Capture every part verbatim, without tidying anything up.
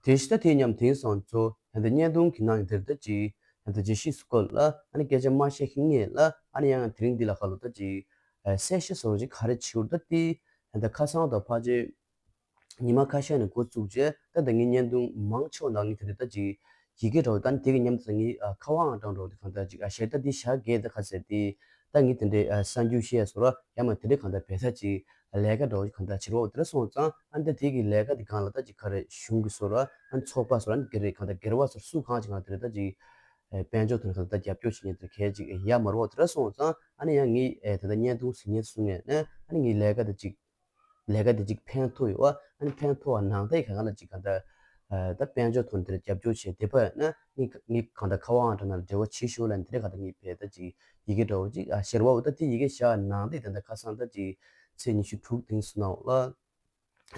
དེ་བཞིན་ད་དེ་མཉམ་དེང་སང་ཚོ་ད་ལྟ་བརྙན་ཐུང་གི་ནང་གི་དེར་ད་ཅིག་ད་ལྟ་རྒྱལ་སྤྱིའི་སྐོར་ལ་ཨ་ནི་སྐད་ཆ་མ་བཤད་ཀྱི་ངེས་ལ་ཨ་ནི་ཡང་དེ་རིང་འདི་ལ་ཁ་ལོ་ད་ཅིག་གསལ་བཤད་བཟོ་འདྲ་ཅིག་ག་རེ་བྱེད་འུར་ད་དེ་ད་ལྟ་ཁ་སང་དང་ཕལ་ཆེར་ཉི་མ་ཁ་ཤས་ནས་འགོ་བཙུགས་རྗེས་ད་ལྟ་ངའི་བརྙན་ཐུང་མང་ཆེ་བ་ནང་ངས་དེ་རེད་ད་ཅིག་ཡི་གེ་འདྲ་བོ་ད་ནི་དེ་གི་མཉམ་དུ་ངའི་ཁ་དབང་ཨང་གྲངས་འདྲ་བོ་དེ་གང་ལྟར་ཅིག་ཨ་ཤེས་ད་འདི་བཞག་གེ་ད་ག་ཟེར་ཏེ་ད་ངས་དེ་འདྲའི་གསར་འགྱུར་བཤད་སོ་ར་ཡང་མ་དེ་འདྲའི་གང་ལྟར་བེ་ད་ཅིག་ལས་ཀ་འདྲ་བོ་གང་ལྟར་བྱེད་རོགས་དེ་འདྲ་སོང་ཙང་ཨ་འདི་དེ་གི་ལས་ཀ་དེ་གང་ལ་ད་ཅིག་ག་རེ་གཞུང་གི་སོ་ར་ཨ་ཚོགས་པ་སོ་ར་ཨ་འདི་ག་རེ་གང་ལྟར་སྒེར་བ་སོ་ར་སུ་གང་ཅིག་གང་ལ་དེ་རེད་ད་ཅིག་དཔལ་འབྱོར་ཐོག་ནས་གང་ལྟར་རྒྱབ་སྐྱོར་བྱེད་མཁན་དེ་གལ་ཅིག་ཡ་མ་རོགས་དེ་འདྲ་སོང་ཙང་ཨ་ནི་ཡང་ངས་དེ་ལྟར་བརྙན་ཐུང་གཟིགས་མཁན་སུ་ངས་ནས་ཨ་ནི་ངའི་ལས་ཀ་དེ་ཅིག་ལས་ཀ་དེ་ཅིག་ཕན་ཐོགས་ཡོད་ཨ། ཨ་ནི་ཕན་ཐོགས་པ་ནང་ལྟར་གང་ག་ལ་ཅིག་གང་ལྟར་ད་དཔལ་འབྱོར་ཐོག་ནས་དེར་རྒྱབ་སྐྱོར་བྱས་དེ་བས་ན་ངས་ངས་གང་ལྟར་ཁ་དབང་ཨང་གྲངས་ནང་ལ་འབྲེལ་བ་བྱེད་ཤོག་ལ་དེ་རེད་གང་ལྟར་ངས་བས་ད་ཅིག་ཡི་གེ་འདྲ་བོ་ཅིག་ཨ་ཤེར་བ་འོ་ད་དེ་ཡི་གེ་བཞག་ནང་ལྟར་ད་ལྟ་ཁ་སང་ད་ཅིག་ཚེས་ཉི་ཤུ་དྲུག་དེང་སང་ནང་ལ་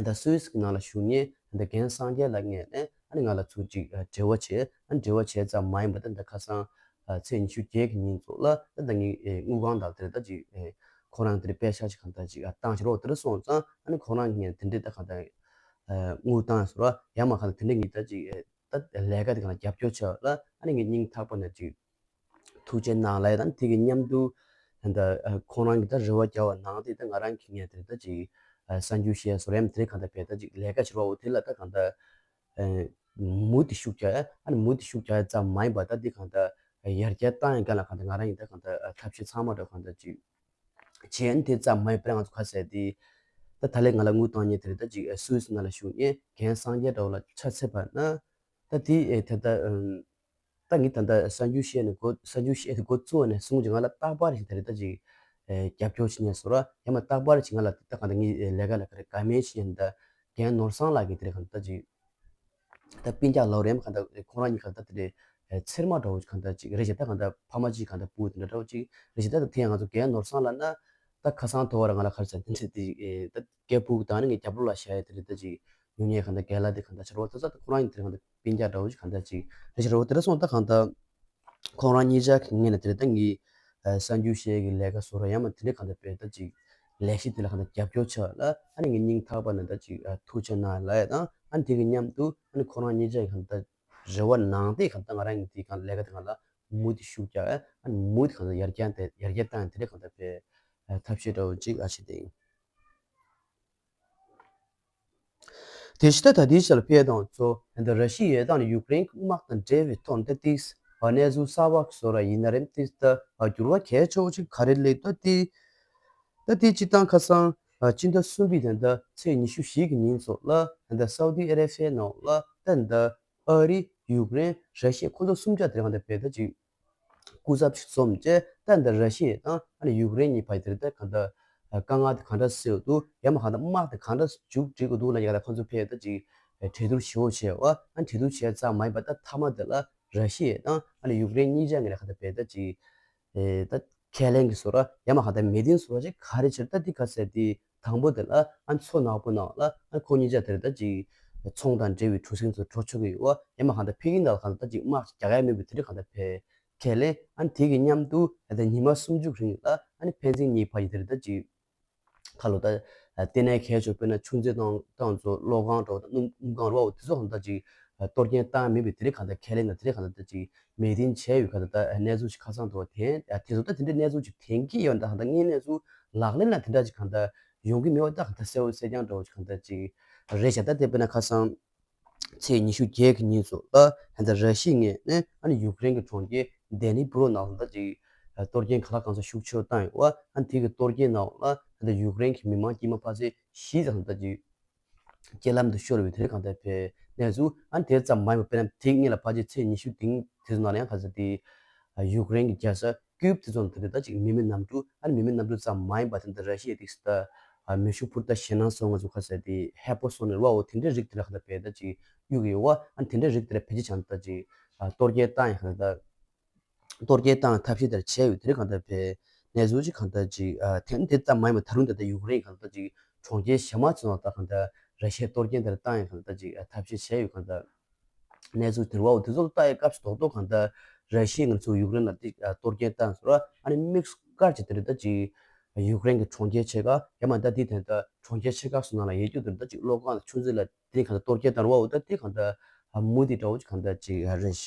ད་སུད་སི་གི་ནང་ལ་བཞུགས་མཁན་ད་རྒན་སངས་རྒྱས་ལགས་ངས་ནས་ཨ་ནི་ང་ལ་ཚུར་ཅིག་འབྲེལ་བ་བྱས་ཨ་ནི་འབྲེལ་བ་བྱས་ཙམ་མ་ཡིན་པ་ད་ད་ཁ་སང་ཚེས་ཉི་ཤུ་བརྒྱད་ཀྱི་ཉིན་ཚོ་ལ་ད་ད་ངས་དངུལ་ཁང་དང་དེར་ད་ཅིག་ཁོ་རང་དེར་པད་ཤག་ཅིག་གང་ལྟར་ཅིག་བཏང་ཕྱིར་རོགས་དེར་སོང་ཙང་ཨ་ནི་ཁོ་རང་ངས་དེ་འདྲའི་ད་གང་ལྟར་དངུལ་བཏང་སོང་ར་ཡང་མ་གང་ལྟར་དེ་འདྲའི་ངས་ད་ཅིག་ད་ལས་ཀ་དེ་གང་ལ་རྒྱབ་སྐྱོར་བྱས་ལ་ཨ་ནི་ངས་སྙིང་ཐག་པ་ནས་ཅིག་ཐུགས་རྗེ་གནང་ལ་ཡ་དང་དེ་གི་མཉམ་དུ་ད་ཁོང་རང་གི་ད་རེ་བ་རྒྱག་པ་ནང་དེ་ད་ང་རང་གི་ངས་དེ་ད་ཅིག་གསར་འགྱུར་བཤད་སོ་རེམ་དེ་གང་ལྟར་བས་ད་ཅིག་ལས་ཀ་བྱེད་རོགས་དེ་ལ་ད་གང་ལྟར། མུ་མཐུད་ཤུགས་རྒྱག་ཨ་ནི་མུ་མཐུད་ཤུགས་རྒྱག་ཙམ་མ་ཡིན་པར་ད་འདི་གང་ལྟར་ཡར་རྒྱས་བཏང་ཡ་ག་ལ་གང་ལྟར་ང་རང་ཡིན་ད་གང་ལྟར་ཐབས་ཤེས་ཚང་མ་འགྲོ་གང་ལྟར་ཅིག་བྱས་ཨ་ནི་དེ་ཙམ་མ་ཡིན་པར་ང་ཚོ་ཁ་གསལ་དེ་ད་ད་ལས་ང་ལ་དངུལ་བཏང་མཁན་དེ་རེད་ད་ཅིག་སུད་སི་ནང་ལ་བཞུགས་མཁན་རྒན་སངས་རྒྱས་འདྲ་བོ་ལ་ཆ་མཚོན་པ་ན་ད་དེ་ད་ད་ད་ངས་ད་ལྟ་གསར་འགྱུར་བཤད་ནས་འགོ་གསར་འགྱུར་བཤད་དེ་འགོ་བཙུགས་ནས་བཟུང་ཅིག་ང་ལ་རྟག་པར་ཞིག་དེ་རེད་ད་ཅིག་རྒྱབ་སྐྱོར་བྱེད་མཁན་སོ་ར་ཡང་མ་རྟག་པར་ཅིག་ང་ལ་ད་གང་ལྟར་ངའི་ལས་ཀ་ལ་ག་རེ་དགའ་མོས་བྱེད་མཁན་ད་རྒན་ནོར་བཟང་ལགས་ཀྱིས་དེ་རེད་གང་ལྟར་ཅིག་ད་སྤུན་ཀྱག་ལབ་རེད་མ་གང་ལྟར་ཁོང་རང་གཉིས་གང་ལྟར་དེ་རེད་ཚེར་མ་འདྲ་བོ་གང་ལྟར་ཅིག་རེད་ཅེ་ད་གང་ལྟར་ཕ་མ་གཅིག་གང་ལྟར་བུ་དེ་འདྲ་འདྲ་བོ་ཅིག་རེད་ཅེ་ད་ད་དེ་ཡང་ང་ཚོ་རྒན་ནོར་བཟང་ལབ་ན་ད་ཁ་སང་ཐོག་བར་ང་ལ་ག་རེ་ཟེར་དེ་འདྲ་དེ་ད་རྒད་བུ་དང་ནི་ངའི་རྒྱབ་ལོགས་ལ་བཞག་ཡ་དེ་རེད་ད་ཅིག་ཉུང་ཉེས་གང་ལྟར་རྒན་ལགས་དེ་གང་ལྟར་ཆེ་རོ་ད་ད་ཁོང་རང་གཉིས་དེ་རེད་གང་ལྟར་སྤུན་ཀྱག་འདྲ་བོ་ཅིག་གང་ལྟར་ཅིག་རེད་ཅེ་རོ་དེ་འདྲ་སོང་ད་གང་ལྟར། ཁོང་རང་གཉིས་ཆ་གི་ངོས་ནས་དེ་རེད་ད་ངའི་གསར་འགྱུར་བཤད་ཀྱི་ལས་ཀ་བཟོ་ར་ཡང་མ་དེ་འདྲ་གང་ལྟར་བས་ད་ཅིག་ལས་གཞི་དེ་ལ་གང་ལྟར་རྒྱབ་སྐྱོར་བྱས་ལ་ཨ་ནི་ངའི་སྙིང་ཐག་པ་ནས་ད་ཅིག་ཐུགས་རྗེ་གནང་ལ་ཡ་དང་ཨ་ནི་དེ་གི་མཉམ་དུ་ཨ་ནི་ཁོང་རང་གཉིས་ཆ་གི་གང་ལྟར་རེ་བ་ནང་དེ་གང་ལྟར་ང་རང་གི་དེ་གང་ལས་ཀ་དེ་གང་ལ་མུ་མཐུད་ཤུགས་རྒྱག་ཨ་ནི་མུ་མཐུད་གང་ལྟར་ཡར་རྒྱས་དེ་ཡར་རྒྱས་བཏང་དེ་འདྲ་གང་ལྟར་བས་ཐབས་ཤེས་འདྲ་བོ་ཅིག་ཨ་ཤེས་དེ་ཡིན། དེ་བཞིན་ད་ལྟའི་ཆར་ལ་ཕེབས་དང་ཚོ་ད་ར་ཤི་ཡའི་དང་ཡུཀ་རེན་གྱི་དམག་དང་འབྲེལ་བའི་ཐོག་ཏ་ཏིག་གནས་ཚུལ་གསར་བ་བཟོ་ར་ཡིན་ན་རེམ་ཏིག་ད་འགྱུར་བ་གལ་ཆེ་བོ་ཅིག་ག་རེ་སླེབས་ད་ཏི་ད་ཏི་སྤྱི་བཏང་ཁ་སང་སྤྱི་ཟླ་གསུམ་པའི་ད་ལྟ་ཚེས་ཉི་ཤུ་བཞི་གི་ཉིན་ཚོ་ལ་ད་སའུ་ཏི་ཨ་རེ་བྷི་ཡའི་ནང་ལ་ད་ད་ཨ་རི་ཡུཀ་རེན་ར་ཤི་ཡ་ཁོ་ཚོ་གསུམ་ཆ་དེ་རང་ད་བེད་ད་ཅིག་སྐུ་ཚབ་ཞིག་འཛོམས་རྗེས་ད་འདི་ར་ཤི་ཡ་དང་ཨ་ནི་ཡུཀ་རེན་གཉིས་བར་དེར་ད་གང་ལྟར་དཀའ་ངལ་དེ་གང་འདྲ་སེལ་འདུག་ཡང་མ་གང་ལྟར་དམག་དེ་གང་འདྲ་མཇུག་སྒྲིལ་དགོས་འདུག་ལ་ཡ་ད་ཁོང་ཚོ་ཕེབས་ད་ཅིག་གྲོས་བསྡུར་ཞེ་པོ་བྱས་པ་ཨ་གྲོས་བསྡུར་བྱས་ཙམ་མ་ཡིན་པ་ད་མཐའ་མ་དེ་ལ་ར་ཤི་ཡ་དང་ཨ་ནི་ཡུཀ་རེན་གཉིས་ཆ་ངོས་ནས་གང་ལྟར་བས་ད་ཅིག་ད་ཁས་ལེན་གྱི་བཟོ་འདྲ་ཡང་མ་གང་ལྟར་མོས་མཐུན་བཟོ་འདྲ་ཅིག་ག་རེ་བྱེད་ད་འདི་ག་ཟེར་དེ། དང་པོ་དེ་ལ་ཨ་མཚོ་ནག་པོ་ནང་ལ་ཨ་ཁོ་གཉིས་ཆ་དེར་ད་ཅིག་ཚོང་དང་འབྲེལ་བའི་གྲུ་གཟིངས་ཚོ་འགྲོ་ཆོག་གི་ཡོད་ཨ་ཡང་མ་གང་ལྟར་ཕ་གི་ནང་ལ་གང་ལྟར་ད་ཅིག་དམག་རྒྱག་ཡ་མེད་པའི་དེ་འདྲ་གང་ལྟར་བས་ཁས་ལེན་ཨ་དེ་གི་མཉམ་དུ་ཨ་ད་ཉི་མ་སུམ་ཅུ་རིང་ལ་ཨ་ནི་ཕན་ཚུན་གཉིས་བར་གྱི་དེར་ད་ཅིག་ཁ་ལོ་ད་ལྟེ་གནས་ཁྱད་ཆོས་དཔེར་ན་ཆུ་མཛོད་དང་ཏང་ཚོ་གློག་ཁང་འགྲོ་ད་སྣུམ་སྣུམ་ཁང་རོགས་དེ་ཚོ་གང་ལྟར་ཅིག་གཏོར་སྐྱོན་བཏང་མེད་པའི་དེ་རིགས་གང་ལྟར་ཁས་ལེན་དང་དེ་རིགས་གང་ལྟར་ད་ཅིག་མོས་མཐུན་བྱས་ཡོད་གང་ལྟར་ད་གནས་ཚུལ་ཞིག་ཁ་སང་དུ་བ་དེ་དེ་ཚོ་ད་དེ་འདྲའི་གནས་ཚུལ་ཅིག་དེང་གི་ཡོད་ད་གང་ལྟར་དངོས་གནས་ཚུལ་ལག་ལེན་ལ་དེ་འདྲ་ཅིག་གང་ལྟར་ཡོང་གི་མེད་པ་ད་གང་ལྟར་གསལ་བོ་གསལ་རྐྱང་འདྲ་བོ་ཅིག་གང་ལྟར་ཅིག་རེད་བྱ་ད་དེ་དཔེར་ན་ཁ་སང་ཚེས་ཉི་ཤུ་བརྒྱད་ཀྱི་ཉིན་སུ་ལ་ད་ལྟ་ར་ཤི་ཡ་ངོས་ནས་ཨ་ནི་ཡུཀ་རེན་གྱི་གྲོང་ཁྱེར་ཌེ་ནི་པྲོ་ནང་ལ་ད་ཅིག་གཏོར་སྐྱོན་ག་ལ་གང་ཚ་ཤུགས་ཆེ་བོ་བཏང་ཡོད་པ་ཨ་ནི་དེ་གི་གཏོར་སྐྱོན་ནང་ལ་ད་ལྟ་ཡུཀ་རེན་གྱི་མི་མང་དཀྱུས་མ་ཕལ་ཆེར་བཞི་ཙམ་ད་ཅིག་རྐྱེན་ལམ་དུ་ཤོར་བའི་དེ་གང་ལྟར་བས་གནས་ཚུལ་ཨ་ནི་དེ་ཙམ་མ་ཡིན་པར་དཔེར་ན་དེ་སྔོན་ལ་ཕལ་ཆེར་ཚེས་ཉི་ཤུ་དེ་དེ་ཚོ་ནང་ལ་ཡང་ག་ཚོད་དེ་ཡུཀ་རེན་གྱི་རྒྱལ་ས་ཀིབ་དེ་ཚོ་ནང་དེ་ད་ཅིག་མི་མེད་གནམ་གྲུ་ཨ་ནི་མི་མེད་གནམ་གྲུ་ཙམ་མ་ཡིན་པར་དེ་འདི་ར་ཤི་ཡའི་ཏིག་སི་ད་མེ་ཤུགས་འཕུར་མདའ་ཞེད་སྣང་ཚོགས་ང་ཚོ་ག་ཚོད་དེ་ཧེ་པོ་སོ་ནི་ར་བ་འོ་དེ་འདྲའི་རིགས་དེ་ལ་གང་ལྟར་བས་ད་ཅིག་གཡུག་གི་ཡོད་བ་ཨ་ནི་དེ་འདྲའི་རིགས་དེ་ལ་ཕལ་ཆེར་ཆང་ད་ཅིག་གཏོར་སྐྱོན་བཏང་ཡང་གང་ལྟར། གཏོར་སྐྱོན་བཏང་ཐབས་ཤེས་དེར་བྱས་ཡོད་དེ་རིང་གང་ལྟར་བས་གནས་ཚུལ་ཅིག་གང་ལྟར་ཅིག་ཨ་དེ་དེ་ཙམ་མ་ཡིན་པ་ད་རུང་ད་ལྟ་ཡུཀ་རེན་གང་ལྟར་ཅིག་གྲོང་ཁྱེར་གཞན་མ་ཚོ་ནང་ད་གང་ལྟར་ར་ཤི་ཡའི་གཏོར་སྐྱོན་དེར་བཏང་ཡང་གང་ལྟར་ཅིག་ཨ་ཐབས་ཤེས་བྱས་ཡོད་གང་ལྟར་གནས་ཚུལ་དེར་བའོ་དེ་ཚོ་ལ་ལྟ་ཡའི་སྐབས་སུ་རྡོག་རྡོག་གང་ལྟར་ར་ཤི་ཡ་ང་ཚོ་ཡུཀ་རེན་ལ་ཏིག་ཨ་གཏོར་སྐྱོན་བཏང་སོང་ར་ཨ་ནི་དམིགས་སུ་བཀར་ཅིག་དེ་རེད་ད་ཅིག་ ཡུཀ་རེན་གྱི་གྲོང་ཁྱེར་ཆེ་ཁག་ཡང་མ་ད་དེ་དེ་འདྲ་གྲོང་ཁྱེར་ཆེ་ཁག་སོགས་ནང་ལ་ཡོད་རྒྱུ་དེ་འདྲ་ཅིག་གློག་ཁང་དང་ཆུ་མཛོད་ལ་དེ་གང་ལྟར་གཏོར་སྐྱོན་བཏང་བ་འོ་ད་དེ་གང་ལྟར་མུ་མཐུད་འདྲ་བོ་ཅིག་གང་ལྟར་ཅིག་རེད།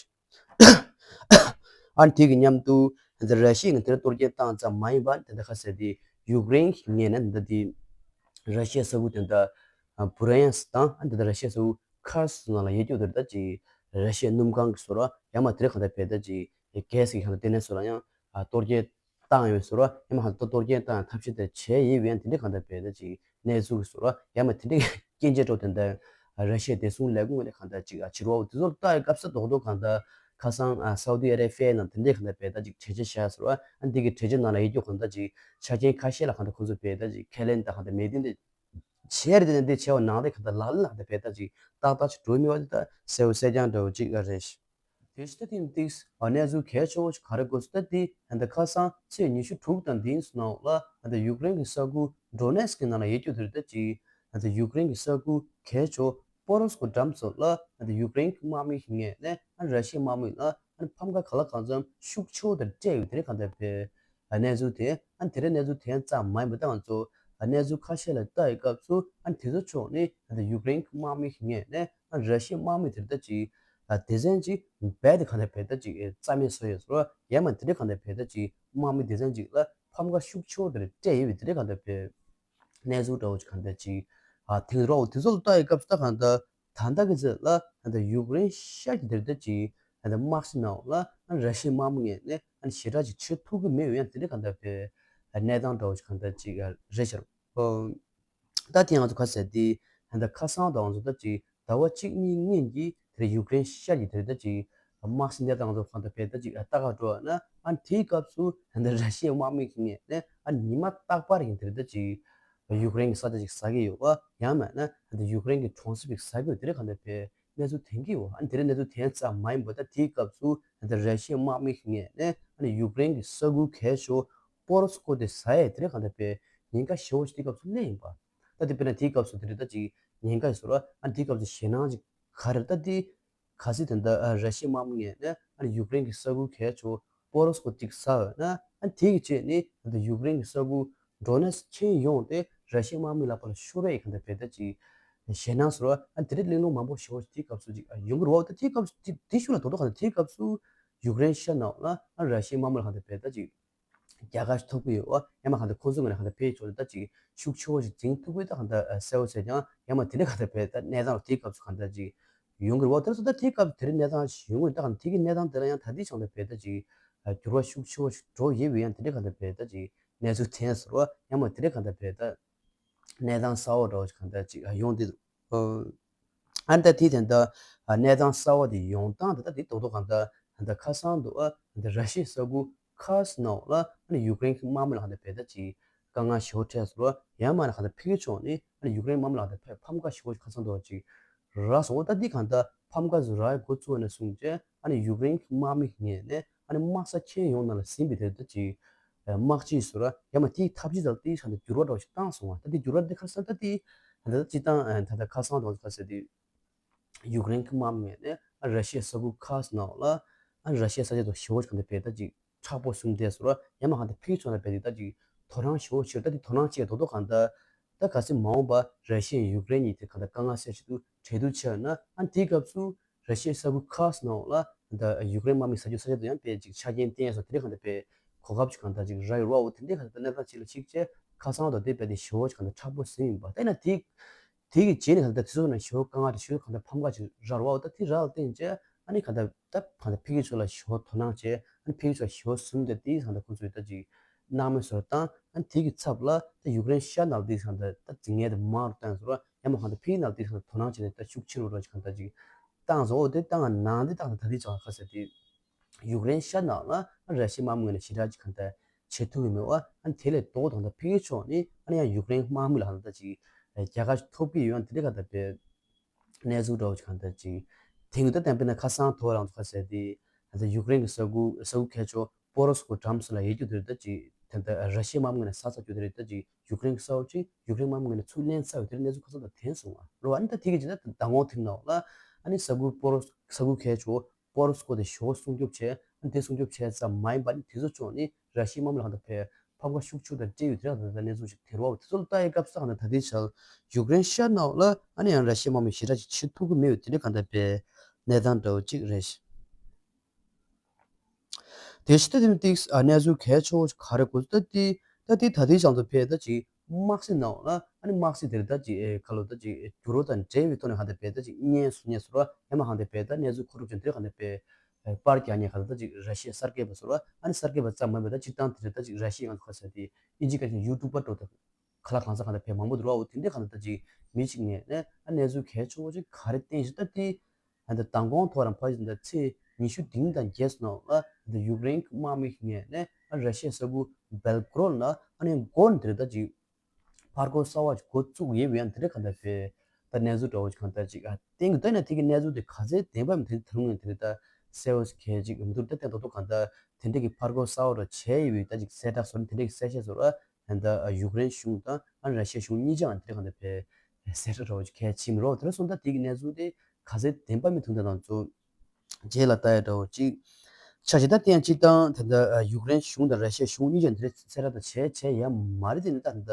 ཨ་ནི་དེ་གི་མཉམ་དུ་དེ་འདྲ་ར་ཤི་ཡས་དེ་འདྲ་གཏོར་སྐྱོན་བཏང་ཙམ་མ་ཡིན་པར་དེ་འདྲ་ཁ་གསལ་དེ་ཡུཀ་རེན་གྱི་ངོས་ནས་དེ་འདྲ་དེ་ར་ཤི་ཡའི་ས་ཁུལ་དེ་འདྲ་བུ་ར་ཡན་སི་དང་ཨ་ནི་དེ་འདྲ་ར་ཤི་ཡའི་ས་ཁུལ་ཁར་སི་ནང་ལ་ཡོད་རྒྱུ་དེ་འདྲ་ཅིག་ར་ཤི་ཡའི་སྣུམ་ཁང་གི་སོ་ར་ཡང་མ་དེ་འདྲ་གང་ལྟར་བས་ད་ཅིག་གྷེ་སི་གི་གང་ལྟར་དེ་ནས་སོ་ར་ཡང་གཏོར་སྐྱོན་བཏང་ཡོད་ཟེར་བ་ཡང་མ་ཧ་ཏོ་གཏོར་སྐྱོན་བཏང་ཡང་ཐབས་ཤེས་དེ་བྱས་ཡིན་པས་ཡང་དེ་འདྲའི་གང་ལྟར་བས་ད་ཅིག་གནས་ཚུལ་གྱི་ཟེར་བ་ཡང་མ་དེ་འདྲའི་སྐྱོན་བརྗོད་འགྲོ་དེ་འདྲ་ར་ཤི་ཡའི་བདེ་སྲུང་ལས་ཁུངས་ནས་གང་ལྟར་ཅིག་ཕྱིར་བ་དེ་ཚོར་ལྟ་ཡི་སྐབས་སུ་རྡོག་རྡོག་གང་ལྟར་ཁ་སང་སའུ་དི་ཨ་རེ་བྷི་ཡའི་ནང་དེ་འདྲའི་གང་ལྟར་བས་ད་ཅིག་གྲོས་ཆོད་བཞག་ཟེར་བ་ཨ་འདི་གི་གྲོས་ཆོད་ནང་ལ་ཡོད་རྒྱུ་གང་ལྟར་ཅིག་ཆ་རྐྱེན་ཁ་ཤས་ལ་གང་ལྟར་ཁོང་ཚོ་བས་ད་ཅིག་ཁས་ལེན་དང་གང་ལྟར་མེད་དེ་འདྲ་བྱས་རེད་དེ་འདི་བྱས་པ་ནང་ལས་གང་ལྟར་ལག་ལེན་ལ་གང་ལྟར་བས་ད་ཅིག་ཏག་ཏག་ཅིག་འགྲོ་མི་བ་དེ་ད་གསལ་བོ་གསལ་རྐྱང་འདྲ་བོ་ཅིག་རེད། དེ་བཞིན་ད་ཐེངས་འདིས་གནས་ཚུལ་གལ་ཆེ་བོ་ཞིག་ག་རེ་དགོས་སུ་ད་དེ་ད་ལྟ་ཁ་སང་ཚེས་ཉི་ཤུ་དྲུག་དང་འདིའི་ནང་ལ་ད་ལྟ་ཡུཀ་རེན་གྱི་ས་ཁུལ་ཌོ་ནེ་སི་ཀི་ནང་ལ་ཡོད་རྒྱུ་དེ་རེད་ད་ཅིག་ད་ལྟ་ཡུཀ་རེན་གྱི་ས་ཁུལ་གལ་ཆེ་བོ་པོ་རོ་སི་ཀོ་འགྲམ་ཚོ་ལ་ད་ལྟ་ཡུཀ་རེན་གྱི་དམག་མི་ཞིག་ངོས་ནས་ཨ་ར་ཤི་ཡའི་དམག་མི་ལ་ཨ་ཕམ་ཁ་ག་ལ་གང་འཚམ་ཤུགས་ཆེ་བོ་དང་སྤྲད་ཡོད་དེ་རེད་གང་ལྟར་བས། གནས་ཚུལ་དེ་ཨ་དེ་རིང་གནས་ཚུལ་དེ་ཙམ་མ་ཡིན་པ་ད་ང་ཚོ་གནས་ཚུལ་ཁ་ཤས་ལ་ལྟ་ཡི་སྐབས་སུ་ཨ་དེ་ཚོ་ཕྱོགས་ནས་ད་ལྟ་ཡུཀ་རེན་གྱི་དམག་མི་ཞིག་ངོས་ནས་ཨ་ར་ཤི་ཡའི་དམག་མི་དེ་ལྟ་ཅིག་སྡེ་ཚན་ཅིག་རྦད་དེ་གང་ལྟར་བས་ད་ཅིག་རྩ་མེད་བཟོ་ཡོད་ཟེར་བ་ཡང་མ་དེ་འདྲ་གང་ལྟར་བས་ད་ཅིག་དམག་མི་སྡེ་ཚན་ཅིག་ལ་ཕམ་ཁ་ཤུགས་ཆེ་བོ་དེ་འདྲ་སྤྲད་ཡོད་པའི་དེ་འདྲ་གང་ལྟར་བས། གནས་ཚུལ་འདྲ་བོ་ཅིག་གང་ལྟར་ཅིག་ཨ་དེང་རོགས་དེ་ཚོ་ལ་ལྟ་ཡི་སྐབས་སུ་ད་གང་ལྟར་ད་ལྟ་གི་ཚེ་ལ་ད་ལྟ་ཡུཀ་རེན་ཤར་གྱི་དེར་ལྟ་ཅིག་ད་ལྟ་དམག་སའི་ནང་ལ་ཨ་ར་ཤི་ཡའི་དམག་མི་ངོས་ནས་ཨ་ཞེ་དྲག་ཅིག་བྱེད་ཐུབ་ཀྱི་མེད་ཡང་དེ་འདྲ་གང་ལྟར་བའི་གནས་སྟངས་འདྲ་བོ་ཅིག་གང་ལྟར་ཅིག་རེད་ཤག་ཨོ། ད་དེ་ང་ཚོ་ཁ་གསལ་དེ་ད་ལྟ་ཁ་སང་དང་ང་ཚོ་ད་ཅིག་ཟླ་བ་གཅིག་གཉིས་སྔོན་གྱི་དེར་ཡུཀ་རེན་ཤར་གྱི་དེར་ད་ཅིག་དམག་སའི་གནས་སྟངས་ང་ཚོ་གང་ལྟར་བས་ད་ཅིག་ལྟ་ག་འགྲོ་བ་ན་ཨ་དེའི་སྐབས་སུ་ད་ལྟ་ར་ཤི་ཡའི་དམག་མི་ངོས་ནས་ཨ་ཉི་མ་རྟག་པར་ཡིན་དེར་ད་ཅིག་ཡུཀ་རེན་གྱི་ས་ཆ་ཅིག་ཟ་གི་ཡོད་པ་ཡང་མིན་ན་ད་ལྟ་ཡུཀ་རེན་གྱི་གྲོང་གསེབ་ཅིག་ཟ་གི་ཡོད་དེ་རེད་གང་ལྟར་བས་གནས་ཚུལ་ཐོན་གྱི་ཡོད། ཨ་ནི་དེ་རིང་གནས་ཚུལ་ཐོན་ཙམ་མ་ཡིན་པ་ད་དེའི་སྐབས་སུ་ད་ལྟ་ར་ཤི་ཡའི་དམག་མི་ཞིག་ངོས་ནས་ཨ་ནི་ཡུཀ་རེན་གྱི་ས་ཁུལ་གལ་ཆེ་བོ་པོ་རོ་སི་ཀོ་དེ་ཟ་ཡས་དེ་རིང་གང་ལྟར་བས་ཉེན་ཁ་ཞེ་བོ་ཞིག་དེའི་སྐབས་སུ་སླེབས་ཡིན་པ། ད་དེ་དཔེར་ན་དེའི་སྐབས་སུ་དེ་རིང་ད་ཅིག་ཉེན་ཁ་ཞིག་བཟོ་ར་ཨ་ནི་དེའི་སྐབས་སུ་ཞེད་སྣང་ཅིག་ག་རེ་ད་དེ་གལ་སྲིད་ད་ལྟ་ཨ་ར་ཤི་ཡའི་དམག་མི་ངོས་ནས་ཨ་ནི་ཡུཀ་རེན་གྱི་ས་ཁུལ་གལ་ཆེ་བོ་པོ་རོ་སི་ཀོ་གཅིག་ཟ་འོས་ན་ཨ་ནི་དེ་གི་རྗེས་ནས་ད་ལྟ་ཡུཀ་རེན་གྱི་ས་ཁུལ་ཌོ་ནེ་སི་ཁྱོན་ཡོངས་དེ་ར་ཤི་ཡའི་དམག་མི་ལག་པ་ལ་ཤོར་བའི་གང་ལྟར་བས་ད་ཅིག་ཞེད་སྣང་ཟེར་བ་ཨ་ནི་དེ་འདྲའི་གླེང་སློང་མང་པོ་ཞེ་བོ་ཞིག་དེའི་སྐབས་སུ་ཅིག་ཨ་ཡོང་གི་རེད་བ། ད་དེའི་སྐབས་སུ་དེ་དེ་ཤུགས་ལ་དོ་དོ་གང་ལྟར་དེའི་སྐབས་སུ་ཡུཀ་རེན་ཤར་ནང་ལ་ཨ་ར་ཤི་ཡའི་དམག་མི་ལ་གང་ལྟར་བས་ད་ཅིག་རྒྱལ་ཁ་ཞིག་ཐོབ་ཀྱི་ཡོད་པ་ཡང་མ་གང་ལྟར་ཁོང་ཚོའི་ངོས་ནས་གང་ལྟར་བས་ཕྱོགས་ལ་ད་ཅིག་ཤུགས་ཆེ་བོ་ཞིག་འཛིན་ཐུབ་ཀྱི་ད་གང་ལྟར་གསལ་བོ་བྱས་ཀྱང་ཡང་མ་དེ་འདྲ་གང་ལྟར་བས་ད་གནས་སྟངས་དེའི་སྐབས་སུ་གང་ལྟར་ཅིག་ཡོང་གི་རེད་བ། དེ་ཚོ་ད་དེའི་སྐབས་དེ་རིང་གནས་སྟངས་ཤིག་ཡོང་གི་ད་གང་དེ་གི་གནས་སྟངས་དེ་ལ་ཡང་ད་ལྟའི་ཆ་ལ་བས་ད་ཅིག་འགྱུར་བ་ཤུགས་ཆེ་བོ་ཞིག་འགྲོ་ཡོད་པའི་ཡང་དེ་འདྲ་གང་ལྟར་བས་ད་ཅིག་གནས་ཚུལ་ཐོན་ཟེར་བ་ཡང་མ་དེ་འདྲ་གང་ལྟར་བས་ད་གནས་སྟངས་གསར་བ་འདྲ་བོ་ཞིག་གང་ལྟར་ཅིག་ཡོང་དེ་འདུག་ཨ་ནི་ད་དེ་དེ་འདྲ་གནས་སྟངས་གསར་བ་དེ་ཡོང་སྟངས་དེ་ད་དེ་རྡོག་རྡོག་གང་ལྟར་ད་ལྟ་ཁ་སང་དུ་ཨ་ད་ལྟ་ར་ཤི་ཡའི་ས་ཁུལ་ཁ་སི་ནང་ལ་ཨ་ནི་ཡུཀ་རེན་གྱི་དམག་མི་ལ་གང་ལྟར་བས་ད་ཅིག་དཀའ་ངལ་ཞེ་བོ་འཕྲད་སོང་ཡང་མ་ན་གང་ལྟར་ཕ་གི་ཕྱོགས་ནས་ཨ་ནི་ཡུཀ་རེན་དམག་མི་ལ་གང་ལྟར་ཕ་ཕམ་ཁ་ཞེ་བོ་ཁ་སང་དུ་ཅིག་རག་སོང་། ད་འདི་གང་ལྟར་ཕམ་ཁ་ཟུ་རག་འགོ་བཙུགས་ནས་བཟུང་བྱས་ཨ་ནི་ཡུཀ་རེན་གྱི་དམག་མི་ངོས་ནས་ཨ་ནི་དམག་ས་ཁྱོན་ཡོངས་ནང་ལ་ཟིན་པའི་དེ་ལྟ་ཅིག་དམག་སྤྱི་ཟུར་ཡང་མ་དེའི་ཐབས་ཇུས་དང་དེའི་ཆ་ནས་འགྱུར་བ་འདྲ་བོ་ཞིག་བཏང་སོང་བ། ད་འདི་འགྱུར་བ་འདི་ཁ་སང་ད་འདི་ད་ལྟ་སྤྱི་བཏང་ད་ལྟ་ཁ་སང་དང་ཁ་སང་དེ་ཡུཀ་རེན་གྱི་དམག་མི་ངོས་ནས་ཨ་ར་ཤི་ཡའི་ས་ཁུལ་ཁ་སི་ནང་ལ་ཨ་ར་ཤི་ཡའི་ས་ཆ་དང་ཞེ་བོ་ཞིག་གང་ལྟར་བས་ད་ཅིག་མཁྲེགས་པོ་བཟུང་བསྡད་སོང་། ཡང་མ་གང་ལྟར་ཕ་གི་ཕྱོགས་ལ་བས་ད་ཅིག་དོ་སྣང་ཞེ་བོ་ཞིག་ད་དེ་དོ་སྣང་བྱེད་རྡོག་རྡོག་གང་ལྟར་ད་གལ་སྲིད་མ་འོངས་པ་ར་ཤི་ཡ་ཡུཀ་རེན་གཉིས་དེ་གང་ལྟར་དཀའ་ངལ་སེལ་ཆེད་དུ་གྲོས་བསྡུར་བྱས་ན་ཨ་དེའི་སྐབས་སུ་ར་ཤི་ཡའི་ས་ཁུལ་ཁ་སི་ནང་ལ་ད་ཡུཀ་རེན་དམག་མི་ཟ་རྒྱུ་ས་ཆ་དུ་ཡང་བས་ཅིག་ཆ་རྐྱེན་བསྟན་སོང་། དེ་འདྲའི་གང་ལྟར་བས་གོ་སྐབས་ཅིག་གང་ལྟར་ཅིག་རག་ཡོད་རེད་བ། འོ་དེ་འདྲའི་གང་ལྟར་གནས་སྟངས་ཅིག་ལ་གཞིགས་བྱས་ཁ་སང་དང་དེ་བས་དེ་ཞེ་བོ་ཅིག་གང་ལྟར་མཁྲེགས་པོ་ཟིན་ཡིན་པ། དེ་ན་དེ་དེ་གི་རྗེས་ནས་གང་ལྟར་དེ་ཚོ་ན་ཞེ་བོ་དཀའ་ངལ་དེ་ཞེ་བོ་གང་ལྟར་ཕམ་ཁ་ཅིག་རག་རེད་བ། འོ་ད་དེ་རག་ལ་བརྟེན་བྱས་ཨ་ནི་གང་ལྟར་ད་གང་ལྟར་ཕ་གི་ཕྱོགས་ལ་ཞེ་བོ་དོ་སྣང་བྱས་ཨ་ནི་ཕ་གི་ཕྱོགས་ཞེ་བོ་བཟུང་བསྡད་དེ་གང་ལྟར་ཁོང་ཚོས་ད་ཅིག་སྣང་མེད་བཟོ་བཏང་ཨ་ནི་དེ་གི་ཚབ་ལ་ད་ཡུཀ་རེན་ཤར་ནང་དེ་གང་ལྟར་ད་འཛིང་ངན་དེ་མང་རུ་བཏང་སོང་ར། ཡང་མ་གང་ལྟར་ཕ་གི་ནང་དེ་གང་ལྟར་དོ་སྣང་བྱས་ནས་ད་ཤུགས་ཆེ་རུ་རོགས་ཅིག་གང་ལྟར་ཅིག་བཏང་སོང་། འོ་དེ་བཏང་ནང་དེ་བཏང་ད་ད་དེ་ཅང་ཁ་ཟེར་དེ། ཡུཀ་རེན་ཤར་ནང་ལ་ར་ཤི་ཡའི་དམག་མི་ངོས་ནས་ཞེ་དྲག་ཅིག་གང་ལྟར་བྱེད་ཐུབ་ཀྱི་མེད་པ། ཨ་ནི་དེ་ལས་ལྡོག་དང་ད་ཕ་གི་ཕྱོགས་ནས་ཨ་ནི་ཡང་ཡུཀ་རེན་དམག་མི་ལ་གང་ལྟར་ཅིག་རྒྱལ་ཁ་ཐོབ་ཀྱི་ཡོད། ཨ་ནི་དེ་འདྲ་གང་ལྟར་བས་གནས་ཚུལ་འདྲ་བོ་ཅིག་གང་ལྟར་ཅིག་དེང་གི་ད་བསྟན་པའི་ན་ཁ་སང་ཐོ་རང་ཚོ་ཁ་ཟེར་དེ་ད་ཡུཀ་རེན་གྱི་ས་ཁུལ་ས་ཁུལ་གལ་ཆེ་བོ་པོ་རོ་སི་ཀོ་འགྲམ་སོགས་ལ་ཡོད་རྒྱུ་དེ་རེད། ད་ཅིག་ད་ལྟ་ར་ཤི་ཡའི་དམག་མི་ངོས་ནས་ཟ་ཚར་རྒྱུ་དེ་རེད། ད་ཅིག་ཡུཀ་རེན་གྱི་ས་འོག་ཅིག་ཡུཀ་རེན་དམག་མི་ངོས་ནས་ཚུར་ལེན་ཚར་ཡོད་དེ་རེད། གནས་ཚུལ་ཁ་སང་ད་ཐོན་སོང་བ་རེད་བ། ཨ་ནི་ད་དེ་གི་ཅིག་ད་མདང་དགོང་དེ་ནང་ལ་ཨ་ནི་ས་ཁུལ་པོ་རོ་ས་ཁུལ་གལ་ཆེ་བོ་པོ་རོ་སི་ཀོ་དེ་ཞེ་བོ་སྲུང་སྐྱོབ་བྱས། ཨ་ནི་དེ་སྲུང་སྐྱོབ་བྱས་ཙམ་མ་ཡིན་པར་ནི་དེ་ཚོ་ཕྱོགས་ནི་ར་ཤི་ཡའི་དམག་མི་ལ་གང་ལྟར་བས་ ཕམ་ཁ་ཤུགས་ཆེ་དང་འཕྲད་ཡོད་དེ་འདྲ་གང་ལྟར་གནས་ཚུལ་ཞིག་ཐོན་པ་འོ་དེ་ཚོ་ལ་ལྟ་ཡི་སྐབས་སུ་གང་ལྟར་ད་ལྟའི་ཆར་ཡུཀ་རེན་ཤར་ནང་ལ་ཨ་ནི་ཡང་ར་ཤི་ཡའི་དམག་མི་ཞེ་དྲག་ཅིག་ཆེ་ཐུབ་ཀྱི་མེད་ཡོད་དེ་འདྲ་གང་ལྟར་པའི་གནས་སྟངས་འདྲ་བོ་ཅིག་རེད། དེ་ཕྱི་ད་དེ་ནི་ཏིག་ཨ་གནས་ཚུལ་གལ་ཆེ་བོ་ཞིག་ག་རེ་གོ་ད་དེ་ད་དེ་ད་དེ་བྱང་དུ་ཕེབས་ད་ཅིག་དམག་སྲིད་ནང་ལ་ཨ་ནི་དམག་སྲིད་དེ་རེད་ད་ཅིག་ཨེ་ཁ་ལོ་ད་ཅིག་འགྱུར་བ་དང་འབྲེལ་བའི་ཐོག་ནས་གང་ལྟར་པའི་ད་ཅིག་བརྙན་བཟོ་མཁན་ཚོ་ར་ཡང་མ་གང་ལྟར་པའི་ད་གནས་ཚུལ་མཁོ་སྒྲུབ་ཅན་དེ་གང་ལྟར་པའི་ཨེ་པར་རྒྱག་མཁན་གང་ལྟར་ད་ཅིག་ར་ཤི་ཡ་གསར་སྐྱེས་པ་ཚོ་ར་ཨ་ནི་གསར་སྐྱེས་པ་ཙམ་མ་ཡིན་པའི་ད་སྤྱིར་བཏང་དེ་རེད་ད་ཅིག་ར་ཤི་ཡའི་ང་ཚོ་ཁ་ཟེར་དེ་ཨིན་ཇི་སྐད་ཀྱི་ཡུ་ཊུབ་པར་འགྲོ་ད། ཁ་ལག་གང་ས་གང་ལ་བས་མང་པོ་འདུག་ར། འོ་དེ་འདྲའི་གང་ལྟར་ཅིག་མི་གཅིག་ངས་ནས་ཨ་གནས་ཚུལ་གལ་ཆེ་བོ་ཅིག་ག་རེ་བསྟན་ཞིག་ད་དེ་ཨ་ད་མདང་དགོང་ཐོག་རང་ཕ་ཞིག་ད་ཚེས་ཉི་ཤུ་བདུན་དང་བརྒྱད་ནང་ལ་ད་ཡུཀ་རེན་དམག་མི་ངས་ནས་ཨ་ར་ཤི་ཡའི་ས་ཁུལ་སྦེལ་གོ་རོད་ལ་ཨ་ནི་མགོ་འདིར་ད་ཅིག་ཕར་རྒོལ་གསར་བ་ཅིག་འགོ་བཙུགས་ཡོད་པའི་ཡང་དེ་འདྲའི་གང་ལྟར་བས་ད་གནས་ཚུལ་འདྲ་བོ་ཅིག་གང་ལྟར་ཅིག་ཨ་བསྟན་གི་ད་ནས་དེ་གི་གནས་ཚུལ་དེ་ག་ཚད་བདེན་པ་མི་དེ་ད་རུང་ངས་དེ་འདྲ་ད་གསལ་བོ་ཞིག་གལ་ཅིག་མི་འདུག་ད་བསྟན་ཏོག་ཏོག་གང་ལྟར་དེ་འདྲའི་གི་ཕར་རྒོལ་གསར་བ་ར་བྱས་ཡོད་པའི་ད་ཅིག་གསལ་བསྒྲགས་སོགས་དེ་འདྲའི་གི་གསལ་བཤད་སོགས་ར། ད་ལྟ་ཡུཀ་རེན་གཞུང་དང་ཨ་ར་ཤི་ཡ་གཞུང་གཉིས་ཆའང་དེ་གང་ལྟར་བས་གསལ་བསྒྲགས་འདྲ་བོ་ཅིག་གལ་ཆེ་མི་རོགས་དེ་འདྲ་སོང་ད་དེ་གི་གནས་ཚུལ་དེ་ག་ཚད་བདེན་པ་མི་ཐུག་ད་དང་ཚོ་རྗེས་ལ་ལྟ་ཡ་འདྲ་བོ་ཅིག་ཆ་ཞིག་ད་དེ་ཡང་སྤྱིར་བཏང་ད་ལྟ་ཡུཀ་རེན་གཞུང་དང་ར་ཤི་ཡ་གཞུང་གཉིས་ཆའང་དེ་འདྲ་གསལ་བསྒྲགས་དང་བྱས་བྱས་ཡ་མ་རེད་དེ་ནི་ད་ད་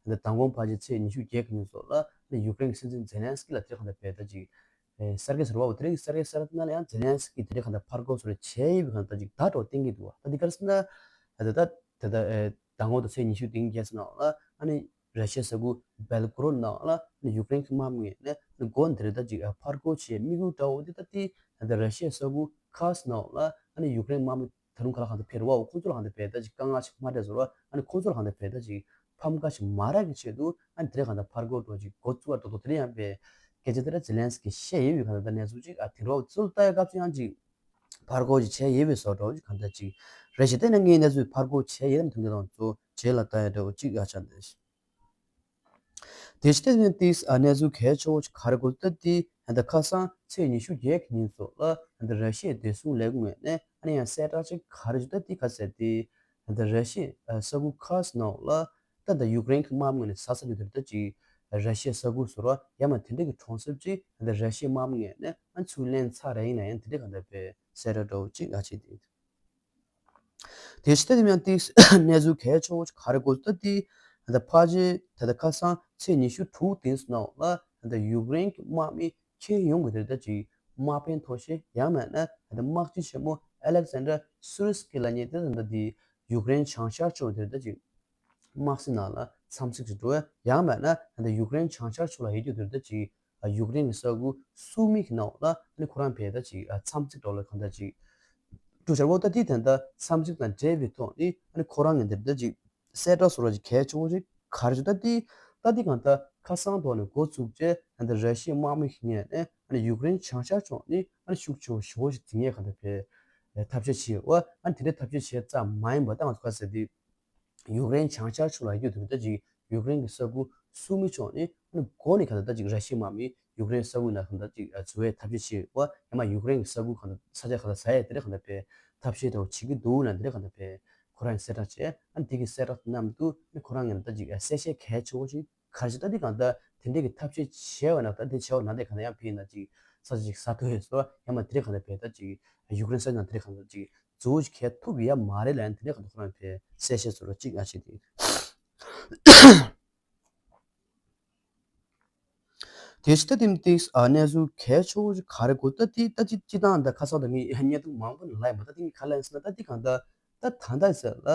ལྟ་མདང་དགོང་ཕལ་ཆེར་ཚེས་ཉི་ཤུ་བརྒྱད་ཀྱི་ཉིན་སོགས་ལ་ད་ཡུཀ་རེན་གྱི་སྲིད་འཛིན་ཛེ་ལན་སི་ཀི་ལ་དེ་གང་ལྟར་བས་ད་ཅིག་གསར་འགོད་ཟེར་བ་འོ་དེ་རིང་གསར་འགོད་གསར་འགོད་ནང་ལ་ཡང་ཛེ་ལན་སི་ཀི་དེ་འདྲའི་གང་ལྟར་ཕར་རྒོལ་སོགས་རེ་བྱས་ཡོད་པའི་གང་ལྟར་ཅིག་ད་འགྲོ་བསྟན་གྱི་འདུག་བ། ད་འདི་ག་རེ་ཟེར་ན་ད་ལྟ་ད་ལྟ་མདང་དགོང་དང་ཚེས་ཉི་ཤུ་བདུན་བརྒྱད་ནང་ལ་ཨ་ནི་ར་ཤི་ཡའི་ས་ཁུལ་སྦེལ་གོ་རོད་ནང་ལ་ཨ་ནི་ཡུཀ་རེན་གྱི་དམག་མི་ནས་ཨ་ནི་མགོ་འདི་རེ་ད་ཅིག་ཕར་རྒོལ་བྱས་དམིགས་ཡུལ་འདྲ་བོ་འདི་ད་ལྟའི་ད་ལྟ་ར་ཤི་ཡའི་ས་ཁུལ་ཁ་སི་ནང་ལ་ཨ་ནི་ཡུཀ་རེན་དམག་མི་ད་རུང་ག་ལ་གང་ལྟར་ཕེབས་རེད་བ། ཁོང་ཚོ་ལ་གང་ལྟར་བས་ད་ཅིག་དཀའ་ངལ་ཞིག་མ་འཕྲད་བཟོ་ར་ཨ་ནི་ཁོང་ཚོ་ལ་གང་ལྟར་བས་ད་ཅིག་ཕམ་ཁ་ཞིག་མ་རག་གི་ཆེད་དུ་ཨ་ནི་དེ་རིང་གང་ལྟར་ཕར་རྒོལ་འགྲོ་ཅིག་འགོ་བཙུགས་པ་འགྲོ་འདུག་དེ་རིང་ཡང་བས་སྐད་ཆ་དེ་འདྲ་ཛེ་ལན་སི་ཀི་བཤད་ཡོད་པའི་གང་ལྟར་གནས་ཚུལ་ཅིག་ཨ་དེ་རོགས་ཚུལ་ལྟ་ཡ་སྐབས་སུ་ཡང་ཅིག་ཕར་རྒོལ་ཅིག་བྱས་ཡོད་པའི་བཟོ་འདྲ་ཅིག་གང་ལྟར་ཅིག་རེད་ཞེས་བལྟས་ན་ངའི་གནས་ཚུལ་ཕར་རྒོལ་བྱས་ཡོད་མཐོང་རྒྱུ་དང་གཙོ་བོ་རྗེས་ལ་ལྟ་ཡ་འདྲ་བོ་ཅིག་ཨ་ཆགས་འདུག་དེ་ཕྱི་དེ་ནས་ཏིས་ཨ་གནས་ཚུལ་གལ་ཆེ་བོ་ཞིག་ག་རེ་གོ་ད་དེ་ད་ལྟ་ཁ་སང་ཚེས་ཉི་ཤུ་བརྒྱད་ཀྱི་ཉིན་སོགས་ལ་ད་ལྟ་ར་ཤི་ཡའི་བདེ་སྲུང་ལས་ཁུངས་ངོས་ནས་ཨ་ནི་ཡང་གསལ་བསྒྲགས་ཅིག་ག་རེ་བྱུང་ད་དེ་ག་ཟེར་དེ་ད་ལྟ་ར་ཤི་ཡའི་ས་ཁུལ་ཁ་སི་ནང་ལ་ད་ལྟ་ཡུཀ་རེན་གྱི་དམག་མི་ངོས་ནས་ཟ་ས་རྒྱུ་དེར་ད་ཅིག་ར་ཤི་ཡའི་ས་ཁུལ་སོགས་ལ་ཡང་མ་དེ་འདྲ་གི་གྲོང་གསེབ་ཅིག་ད་ལྟ་ར་ཤི་ཡའི་དམག་མི་ངོས་ནས་ཨ་ཚུར་ལེན་ཚར་རེ་ཡིན་ན་ཡང་དེ་འདྲ་ག་འདྲ་བའི་གསལ་བསྒྲགས་འདྲ་བོ་ཅིག་ཨ་བྱས་དེ། དེ་ཕྱི་དེ་ཡང་ཏིས་གནས་ཚུལ་གལ་ཆེ་བོ་ཅིག་ག་རེ་གོ་ད་དེ་ད་ལྟ་ཕལ་ཆེར་ད་ལྟ་ཁ་སང་ཚེས་ཉི་ཤུ་དྲུག་དེ་ནང་ལ་ད་ལྟ་ཡུཀ་རེན་གྱི་དམག་མི་ཁྱོན་ཡོངས་ཀྱི་དེ་ལྟ་ཅིག་དམག་འཕེན་ཐོག་ཤེས་ཡང་མེད་ན་ད་ལྟ་དམག་སྤྱི་ཆེན་མོ་ཨ་ལེག་སན་ཌར་སུ་རི་སི་ཀི་ལབ་མཁན་དེ་ད་ལྟ་དེ་ཡུཀ་རེན་བྱང་ཤར་ཕྱོགས་དེ་ལྟ་ཅིག་དམག་སྲིད་ནང་ལ་འཚམས་གཟིགས་ཤིག་འགྲོ་ཡ་ཡང་མེད་ན་ད་ལྟ་ཡུཀ་རེན་བྱང་ཤར་ཕྱོགས་ལ་ཡོད་རྒྱུ་དེ་ལྟ་ཅིག་ཡུཀ་རེན་གྱི་ས་ཁུལ་སུ་མི་གི་ནང་ལ་ཨ་ནི་ཁོ་རང་བས་ད་ཅིག་འཚམས་གཟིགས་འགྲོ་ལ་གང་ལྟར་ཅིག་འགྲོ་བྱར་བོ་ད་དེ་ད་ལྟ་འཚམས་གཟིགས་དང་འབྲེལ་བའི་ཐོག་ནས་ཨ་ནི་ཁོ་རང་ངས་འདིར་ད་ཅིག་གསལ་བསྒྲགས་སོགས་ལ་ཅིག་གལ་ཆེ་བོ་ཅིག་ག་རེ་ཅིག་ད་དེ་ད་དེ་གང་ལྟར་ཁ་སང་ཐོག་ནས་འགོ་བཙུགས་རྗེས་ད་ལྟ་ར་ཤི་ཡའི་དམག་མི་ཞིག་ངས་ནས་ཨ་ནི་ཡུཀ་རེན་བྱང་ཤར་ཕྱོགས་ནས་ཨ་ནི་ཤུགས་ཆེ་བོ་ཞེ་བོ་ཞིག་འཛིང་ཡས་གང་ལྟར་བས་ཐབས་ཤེས་བྱས་བ། ཨ་ནི་དེ་འདྲའི་ཐབས་ཤེས་བྱས་ཙམ་མ་ཡིན་པ་ད་ང་ཚོ་ག་ཟེར་དེ། ཡུཀ་རེན་བྱང་ཤར་ཕྱོགས་ལ་ཡོད་དུས་ད་ཅིག་ཡུཀ་རེན་གྱི་ས་ཁུལ་སུ་མི་ཕྱོགས་ནས་ཨ་ནི་མགོ་ནས་ག་ད་ད་ཅིག་ར་ཤི་ཡའི་དམག་མི་ཡུཀ་རེན་ས་ཁུལ་ནང་ག་ད་ཅིག་འཛུལ་བའི་ཐབས་ཤེས་བྱེད་པ་ཡང་མ་ཡུཀ་རེན་གྱི་ས་ཁུལ་ག་ད་ས་ཆ་ག་ད་ཟ་ཡས་དེ་འདྲ་ག་ད་བས་ཐབས་ཤེས་འདྲ་བོ་བྱེད་ཀྱི་འདུག་ལབ་འདི་འདྲ་ག་ད་བས་ཁོ་རང་གིས་གསལ་བསྒྲགས་བྱས། ཨ་ནི་དེ་གི་གསལ་བསྒྲགས་མཉམ་དུ་ཨ་ནི་ཁོ་རང་གིས་ད་ཅིག་གསལ་བཤད་གལ་ཆེ་བོ་ཞིག་ག་རེ་ཞིག་ད་འདི་ག་ད་དེ་འདྲའི་གི་ཐབས་ཤེས་བྱས་པ་ན་ད་འདི་བྱས་པ་ན་དེ་ག་ད་ཡང་ཕན་ན་ཅིག་ས་ཆ་ཅིག་ཟ་ཐུབ་ཡས་སོ་ཡང་མ་དེ་འདྲ་ག་ད་བས་ད་ཅིག་ཡུཀ་རེན་ས་ཆ་ནང་དེ་འདྲ་ག་ད་ཅིག་འཛུལ་ཞིག་གས་ཐུབ་ཡ་མ་རེད་ལབ་ཡ་དེ་འདྲ་ག་ད་ཁོ་རང་ཕའི་གསལ་བཤད་བཟོ་འདྲ་གཅིག་ཨ་བྱེད་དེ། དེ་ཕྱི་ད་དེམ་ཏིག་ཨ་གནས་ཚུལ་གལ་ཆེ་བོ་ཞིག་ག་རེ་གོ་ད་དེ་ད་ཅི་ཅི་དང་ད་ཁ་སང་ད་ངས་བརྙན་ཐུང་མང་པོ་ནས་ལབ་ཡིན་པ་ད་དེ་ངས་ག་ལབ་ཡིན་ཟེར་ན་ད་དེ་གང་ད་ད་ད་ད་ཟེར་ལ་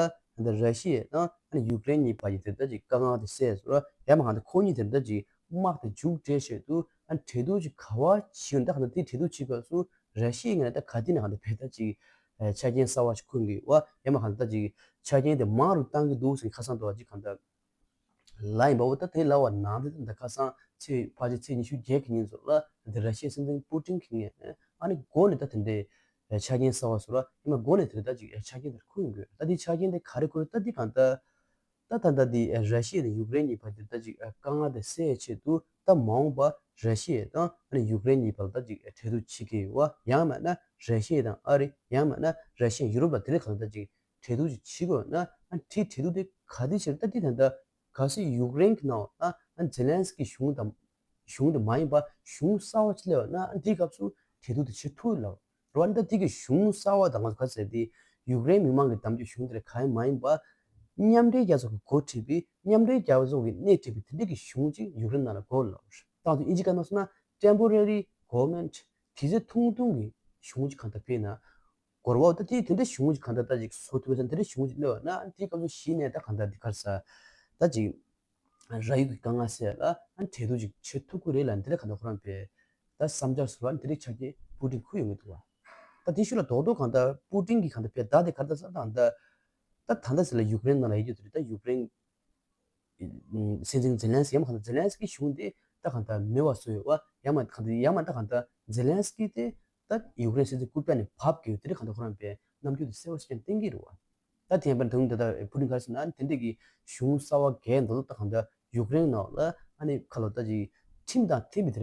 ད་ར་ཤི་ཡ་དང་ཨ་ནི་ཡུཀ་རེན་གཉིས་བར་གྱི་དེ་ད་ཅིག་དཀའ་ངལ་དེ་སེལ་ཟེར་ཡ་མ་གང་ད་ཁོ་གཉིས་དེ་ད་ཅིག་དམག་དེ་མཇུག་སྒྲིལ་ཆེད་དུ་ཨ་ནི་གྲོས་བསྡུར་ཅིག་ག་བ་བྱེད་ཡོང་ད་གང་ད་དེ་གྲོས་བསྡུར་བྱེད་སྐབས་སུ་ར་ཤི་ཡའི་ངོས་ནས་ད་ག་དེ་ནས་གང་ད་བས་ད་ཅིག་ཆ་རྐྱེན་གསར་བ་ཞིག་ཁུར་གི་ཡོད་པ་ཡང་མ་གང་ད་ཅིག་ཆ་རྐྱེན་དེ་མང་རུ་བཏང་གི་འདུག་ཟེར་ཁ་སང་དུ་བ་ཅིག་གང་ད་ལབ་ཡིན་པ་འོ་ད་དེ་ལབ་པ་ནང་དེ་ད་ཁ་སང་ཚེས་ཕལ་ཆེར་ཚེས་ཉི་ཤུ་བརྒྱད་ཀྱི་ཉིན་ཚོ་ལ་ད་ར་ཤི་ཡའི་སྲིད་འཛིན་པུ་ཏིན་གྱི་ངོས་ནས་ཨ་ནི་འགོ་ནས་ད་དེ་འདྲའི་ཆ་རྐྱེན་གསར་བ་ཚོ་ལ་ཡང་མ་འགོ་ནས་དེ་ད་ཅིག་ཆ་རྐྱེན་དེ་ཁུར་ཡོང་གི་ཡོད། ད་དེ་ཆ་རྐྱེན་དེ་ག་རེ་ཁུར་ད་དེ་གང་ད་ད་ད་ད་དེ་ར་ཤི་ཡ་དང་ཡུཀ་རེན་གཉིས་བར་དེ་ད་ཅིག་དཀའ་ངལ་དེ་སེལ་ཆེད་དུ་ད་མ་འོངས་པ་ར་ཤི་ཡ་དང་ཨ་ནི་ཡུཀ་རེན་གཉིས་བར་ད་ཅིག་གྲོས་བསྡུར་བྱེད་ཀྱི་ཡོད་པ་ཡང་མིན་ན་ར་ཤི་ཡ་དང་ཨ་རི་ཡང་མིན་ན་ར་ཤི་ཡ་ཡུ་རོབ་ལ་དེ་ལས་གང་ད་ཅིག་གྲོས་བསྡུར་ཅིག་བྱེད་དགོས་ན་ཨ་ནི་གྲོས་བསྡུར་དེ་ག་དེ་བྱེད་ད་དེ་ད་ད་གལ་སྲིད་ཡུཀ་རེན་གྱི་ནང་ལ་ཨ་ནི་ཛེ་ལན་སི་ཀི་གཞུང་དང་གཞུང་དེ་མ་ཡིན་པ་གཞུང་གསར་བ་ཅིག་སླེབས་པ་ན་ཨ་ནི་དེའི་སྐབས་སུ་གྲོས་བསྡུར་དེ་བྱེད་ཐུབ་ལ། རོ་ཨ་ནི་ད་དེ་གི་གཞུང་གསར་བ་དང་ང་ཚོ་ག་ཟེར་དེ་ཡུཀ་རེན་མི་མང་གི་གདམ་རྒྱུ་གཞུང་དེ་ག་ཡིན་མ་ཡིན་པ་ མཉམ་འབྲེལ་རྒྱལ་ཚོགས་ཀྱི་འགོ་ཁྲིད་པའི་མཉམ་འབྲེལ་རྒྱལ་ཚོགས་ཀྱི་སྣེ་ཁྲིད་པའི་དེ་འདྲ་གི་གཞུང་ཅིག་ཡུཀ་རེན་ནང་ལ་དགོས་ལབ། ད་དུང་དབྱིན་ཇི་སྐད་ནང་སོང་ན་temporary government དུས་ཚོད་ཐུང་ཐུང་གི་གཞུང་ཅིག་གང་ལྟར་ཕེབས་ན། གོ་ར་བ་ད་དེ་དེ་འདྲའི་གཞུང་ཅིག་གང་ལྟར་ད་ཅིག་བཟོ་ཐུབ་ས་དེ་འདྲའི་གཞུང་ཅིག་གནང་བ་ན་དེའི་སྐབས་སུ་གཞི་ནས་ད་གང་ལྟར་འདི་གར་ས་ད་ཅིག་ར་ཡུག་གི་དཀའ་ངལ་སེལ་ལ་ཨ་ནི་གྲོས་བསྡུར་ཅིག་བྱེད་ཐུབ་ཀྱི་རེད་ལ་འདི་འདྲ་གང་ལྟར་ཁོ་རང་པས་ད་བསམ་འཆར་བཟོ་བ་འདི་འདྲའི་ཆ་རྐྱེན་པུ་ཏིན་ཁུར་ཡོང་གི་འདུག་བ། ད་དེ་ཤུལ་ལ་རྡོག་རྡོག་གང་ལྟར་པུ་ཏིན་གྱི་གང་ལྟར་པས་ད་དེ་གར་ད་ས་ད་ད་ད་ད་ད་ལྟ་ཟེར་ལ་ཡུཀ་རེན་ནང་ལ་ཡོད་རྒྱུ་དེ་རེད། ད་ཡུཀ་རེན་སྲིད་འཛིན་ཛེ་ལན་སི་ཡང་མ་གང་ལྟར་ཛེ་ལན་སི་ཀི་གཞུང་དེ་ད་གང་ལྟར་མེད་པ་བཟོས་ཡོད་བ། ཡང་མ་གང་ལྟར་ཡང་མ་ད་གང་ལྟར་ཛེ་ལན་སི་ཀི་དེ་ད་ཡུཀ་རེན་སྲིད་འཛིན་སྐུ་ཕྱྭ་ནས་བབས་ཀྱི་ཡོད་དེ་རེད། གང་ལྟར་ཁོ་རང་པས་རྣམ་འགྱུར་དེ་གསལ་བོ་ཞིག་ཀྱང་བསྟན་གྱི་རེད་བ། ད་དེ་ཡང་པར་དུང་དེ་ད་པུ་ཏིན་ག་རེ་ཟེར་ན་དེ་འདྲས་ཀྱི་གཞུང་གསར་བ་བརྒྱད་མདོ་ད་གང་ལྟར་ཡུཀ་རེན་ནང་ལ་ཨ་ནི་ཁ་ལོ་ད་ཅིག་ཁྲིམས་དང་མཐུན་པའི་དེ་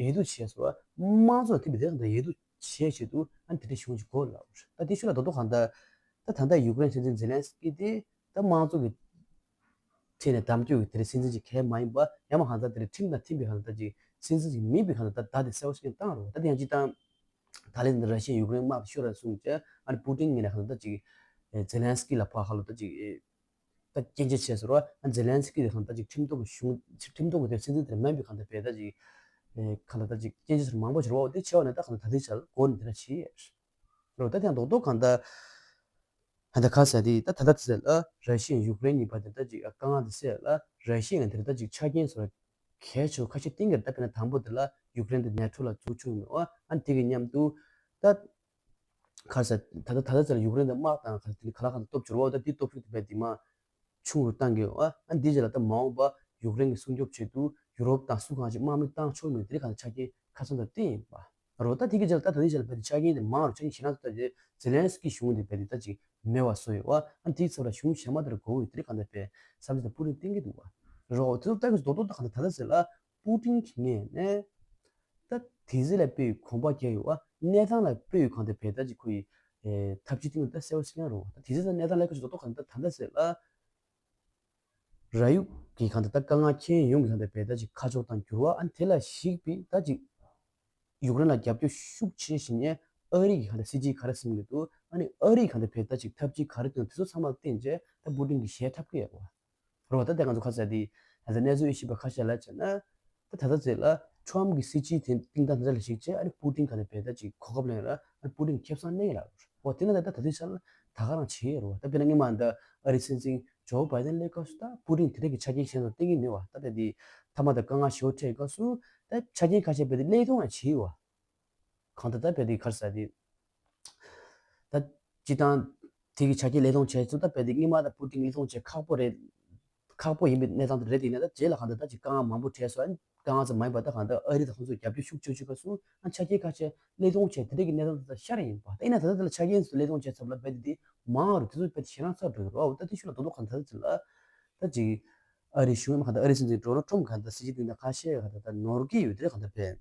རེད་འོས་བསྡུ་བྱས་སོ་དམངས་གཙོ་མཐུན་པའི་དེ་རེད་གང་ལྟར་འོས་བསྡུ་བྱས་བྱེད་དུ་ཨ་ནི་དེ་འདྲའི་གཞུང་ཅིག་དགོས་ལབ། ད་དེ་ཤུལ་ལ་རྡོག་རྡོག་གང་ལྟར་ད་ད་ལྟ་ཡུཀ་རེན་སྲིད་འཛིན་ཛེ་ལན་སི་ཀི་དེ་ད་དམངས་གཙོ་གི་ཁྲིད་ནས་གདམ་སྐྱོད་ཀྱི་དེ་རིང་སྲིད་འཛིན་ཅིག་གལ་མ་ཡིན་པ་ཡང་མ་གང་ལྟར་དེ་རིང་ཁྲིམས་དང་མཐུན་པའི་གང་ལྟར་ཅིག་སྲིད་འཛིན་ཅིག་མིན་པའི་གང་ལྟར་ད་ད་དེ་གསལ་བོ་ཞིག་བཏང་རོགས། ད་དེ་ཡང་སྤྱིར་བཏང་ད་ལན་འདི་ར་ཤི་ཡ་ཡུཀ་རེན་དམག་ཤོར་ར་གསུངས་ཀྱི་ཨ་ནི་པུ་ཏིན་ངོས་ནས་གང་ལྟར་ཅིག་ཛེ་ལན་སི་ཀི་ལ་ཕར་ཧ་ལོ་ད་ཅིག་ད་སྐྱོན་བརྗོད་བྱས་ཟེར་བ་ཨ་ཛེ་ལན་སི་ཀི་དེ་གང་ལྟར་ཅིག་ཁྲིམས་ཐོག་གི་གཞུང་ཁྲིམས་ཐོག་གི་དེ་སྲིད་འཛིན་དེར་མིན་པའི་གང་ལྟར་བས་ད་ཅིག་གང་ལྟར་ད་ཅིག་སྐྱོན་བརྗོད་མང་པོ་བྱས་རོགས། དེ་བྱས་པ་ནས་ད་གང་ལྟར་ད་ལྟའི་ཆར་གོ་ནས་དེ་འདྲ་བྱས་རོགས། ད་དེ་ཡང་རྡོག་རྡོག་གང་ལྟར། ད་ལྟ་ཁ་ས་དེ་ད་ད་ལྟ་ཚེ་ལ་ར་ཤི་ཡ་ཡུཀ་རེན་གཉིས་བར་དེ་ད་ཅིག་དཀའ་ངལ་དེ་སེལ་ལ་ར་ཤི་ཡ་ང་དེ་ད་ཅིག་ཆ་རྐྱེན་སོགས་གལ་ཆེ་ཁ་ཤས་བསྟན་གྱི་རེད། ད་དཔེར་ན་དང་པོ་དེ་ལ་ཡུཀ་རེན་དེ་ནེ་ཊོ་ལ་འཛུལ་ཆོག་མེད་པ་ཨ་དེ་གི་མཉམ་དུ་ད་ཁ་ས་ད་ལྟ་ད་ལྟ་ཚེ་ལ་ཡུཀ་རེན་དེ་དམག་དང་ཁ་ས་དེ་ག་ལ་གང་དུ་སྟོབས་འབྱོར་བ་ད་དེ་སྟོབས་ཤུགས་དེ་བས་དེ་མ་ཆུང་རུ་བཏང་གི་ཡོད་ཨ། འདི་རྗེས་ལ་ད་མ་འོངས་པ་ཡུཀ་རེན་གྱི་སྲུང་སྐྱོབ་ཆེད་དུ་ཡུ་རོབ་དང་སུ་གང་ཞིག་དམག་མི་བཏང་ཆོག་མེད་དེ་གང་ཆ་རྐྱེན་ཁ་ཚང་དུ་བསྟན་ཡིན་པ། རོ་ད་དེ་གི་རྗེས་ལ་ད་ད་ལྟའི་རྗེས་ལ་བལ་ཆ་རྐྱེན་དེ་མང་རུ་ཆ་རྐྱེན་ཞེ་དྲག་ཏུ་ད་ཛེ་ལན་སི་ཀི་གཞུང་དེ་བལ་ད་ཅིག་མེད་པ་བཟོ་ཡོད་ཨ། འདིའི་ཚབ་ལ་གཞུང་གཞན་མ་དེར་གོ་འོས་དེ་གང་ལྟར་བས་བསམ་ཚུལ་དང་པུ་ཏིན་བསྟན་གྱི་འདུག་བ། རོ་དེ་ཚོ་ལྟ་གི་རྡོག་རྡོག་ད་གང་ལྟར་ད་ལྟ་ཟེར་ལ་པུ་ཏིན་གྱི་ངོས་ནས་ད་དེ་ཚེ་ལ་དཔེ་གོམ་པ་རྒྱག་ཡོད་ཨ། གནས་སྟངས་ལ་དཔེ་གང་ལྟར་བས་ད་ཅིག་ཁོ་ཡི་ཐབས་ཇུས་བསྟན་གྱི་ད་གསལ་བོ་ཞིག་ཡང་རོ། ད་དེ་ཚེ་ད་གནས་སྟངས་ལ་ཁ་ཅིག་རྡོག་རྡོག་གང་ལྟར་ད་ལྟ་ཟེར་ལ། ར་ཡུག་གི་གང་ལྟར་ད་དཀའ་ངལ་ཁྱོན་ཡོངས་ཀྱི་གང་ལྟར་བས་ད་ཅིག་ཁ་ཕྱོགས་དང་འགྱུར་བ་ཨ་ནི་དེ་ལ་གཞིགས་པའི་ད་ཅིག་ཡུཀ་རེན་ལ་རྒྱབ་སྐྱོར་ཤུགས་ཆེ་ཞིག་ནས་ཨ་རི་གི་གང་ལྟར་སྲིད་ཇུས་ག་རེ་བཟུང་གི་འདུག་ཨ་ནི་ཨ་རི་གི་གང་ལྟར་བས་ད་ཅིག་ཐབས་ཇུས་ག་རེ་བཏོན་དེ་ཚོ་ཚང་མ་བསྟན་རྗེས་ད་པུ་ཏིན་གྱི་ཞལ་འཁྲབ་ཀྱི་ཡོད་པ་རེད་བ། ད་དེ་ང་ཚོ་ཁ་ཟས་དེ་ང་ཚོ་གནས་ཚུལ་ཤེས་པ་ཁ་ཤས་ལ་བྱས་ན་ད་ད་ལྟ་ཚེ་ལ་ཁྲོམ་གྱི་སྲིད་ཇུས་དེ་སྟེང་ད་ད་ལྟ་ལ་གཞིགས་རྗེས་ཨ་ནི་པུ་ཏིན་གང་ལྟར་བས་ད་ཅིག་གོ་སྐབས་ལེན་ར་ཨ་ནི་པུ་ཏིན་ཁེ་བཟང་གནས་ཡོད་ར། འོ་དེ་ན་ད་ད་དུས་ཆར་ད་ག་རང་བྱེད་ཡོད་རེད་བ། ད་དཔེར་ན་སྔོན་མ་ད་ཨ་རི་སྲིད་འཛིན་ཇོ་བྷའི་ཏན་སླེབས་སྐབས་སུ་ད་པུ་ཏིན་དེ་འདྲ་གི་ཆ་རྐྱེན་གཞན་དུ་བསྟན་གྱི་མེད་བ། ད་ད་དེ་མཐའ་མ་ད་དཀའ་ངལ་ཞེ་པོ་འཕྲད་སྐབས་སུ་ད་ཆ་རྐྱེན་ཁ་ཤས་དཔེ་དེ་ཀླད་སྟོང་ཡང་བྱེད་ཡོད་བ། གང་ལྟར་ད་དཔེ་དེ་གར་ས་དེ་ད་སྤྱི་བཏང་དེ་གི་ཆ་རྐྱེན་ཀླད་སྟོང་བྱས་ཚུལ་ད་དཔེ་དེ་སྔོན་མ་ད་པུ་ཏིན་ཀླད་སྟོང་བྱས་ཁག་པོ་རེད། ཁག་པོ་ཡིན་པའི་གནས་སྟངས་དེ་རེད། དེ་ཡིན་ན་ད་རྗེས་ལ་གང་ལྟར་ད་ཅིག་དཀའ་ངལ་མང་པོ་འཕྲད་སོང་། ཨ་ནི་དཀའ་ངལ་ཙམ་མ་ཡིན་པར་ད་གང་ལྟར་ཨ་རི་དང་ཁོང་ཚོས་རྒྱབ་སྐྱོར་ཤུགས་ཆེ་ཆེ་སྐབས་སུ་ཨ་ཆ་རྐྱེན་ཁ་ཤས་ཀླད་སྟོང་བྱས་དེ་འདྲས་ཀྱི་གནས་སྟངས་དེ་ད་ཤར་ཡིན་པ། ད་ཡིན་ན་ད་ལྟ་དེ་ལ་ཆ་རྐྱེན་ཚོ་གླད་སྟོང་བྱས་ཚབ་ལ་རྦད་དེ་དེ་མང་རུ་དེ་ཚོ་རྦད་དེ་ཞེ་དྲག་ཚ་འགྲོ་གི་རེད་བ། ད་དེ་ཤུལ་ལ་རྡོག་རྡོག་གང་ལྟར་ཚོད་ལ་ད་ཅིག་ཨ་རི་གཞུང་ཡང་གང་ལྟར་ཨ་རི་སྲིད་འཛིན་ཌོ་ནལ་ཊམ་གང་ལྟར་སྲིད་སྤྱི་དེ་འདྲ་ཁ་ཤས་གང་ལྟར་ད་ནོར་གྱི་ཡོད་དེ་གང་ལྟར་བས་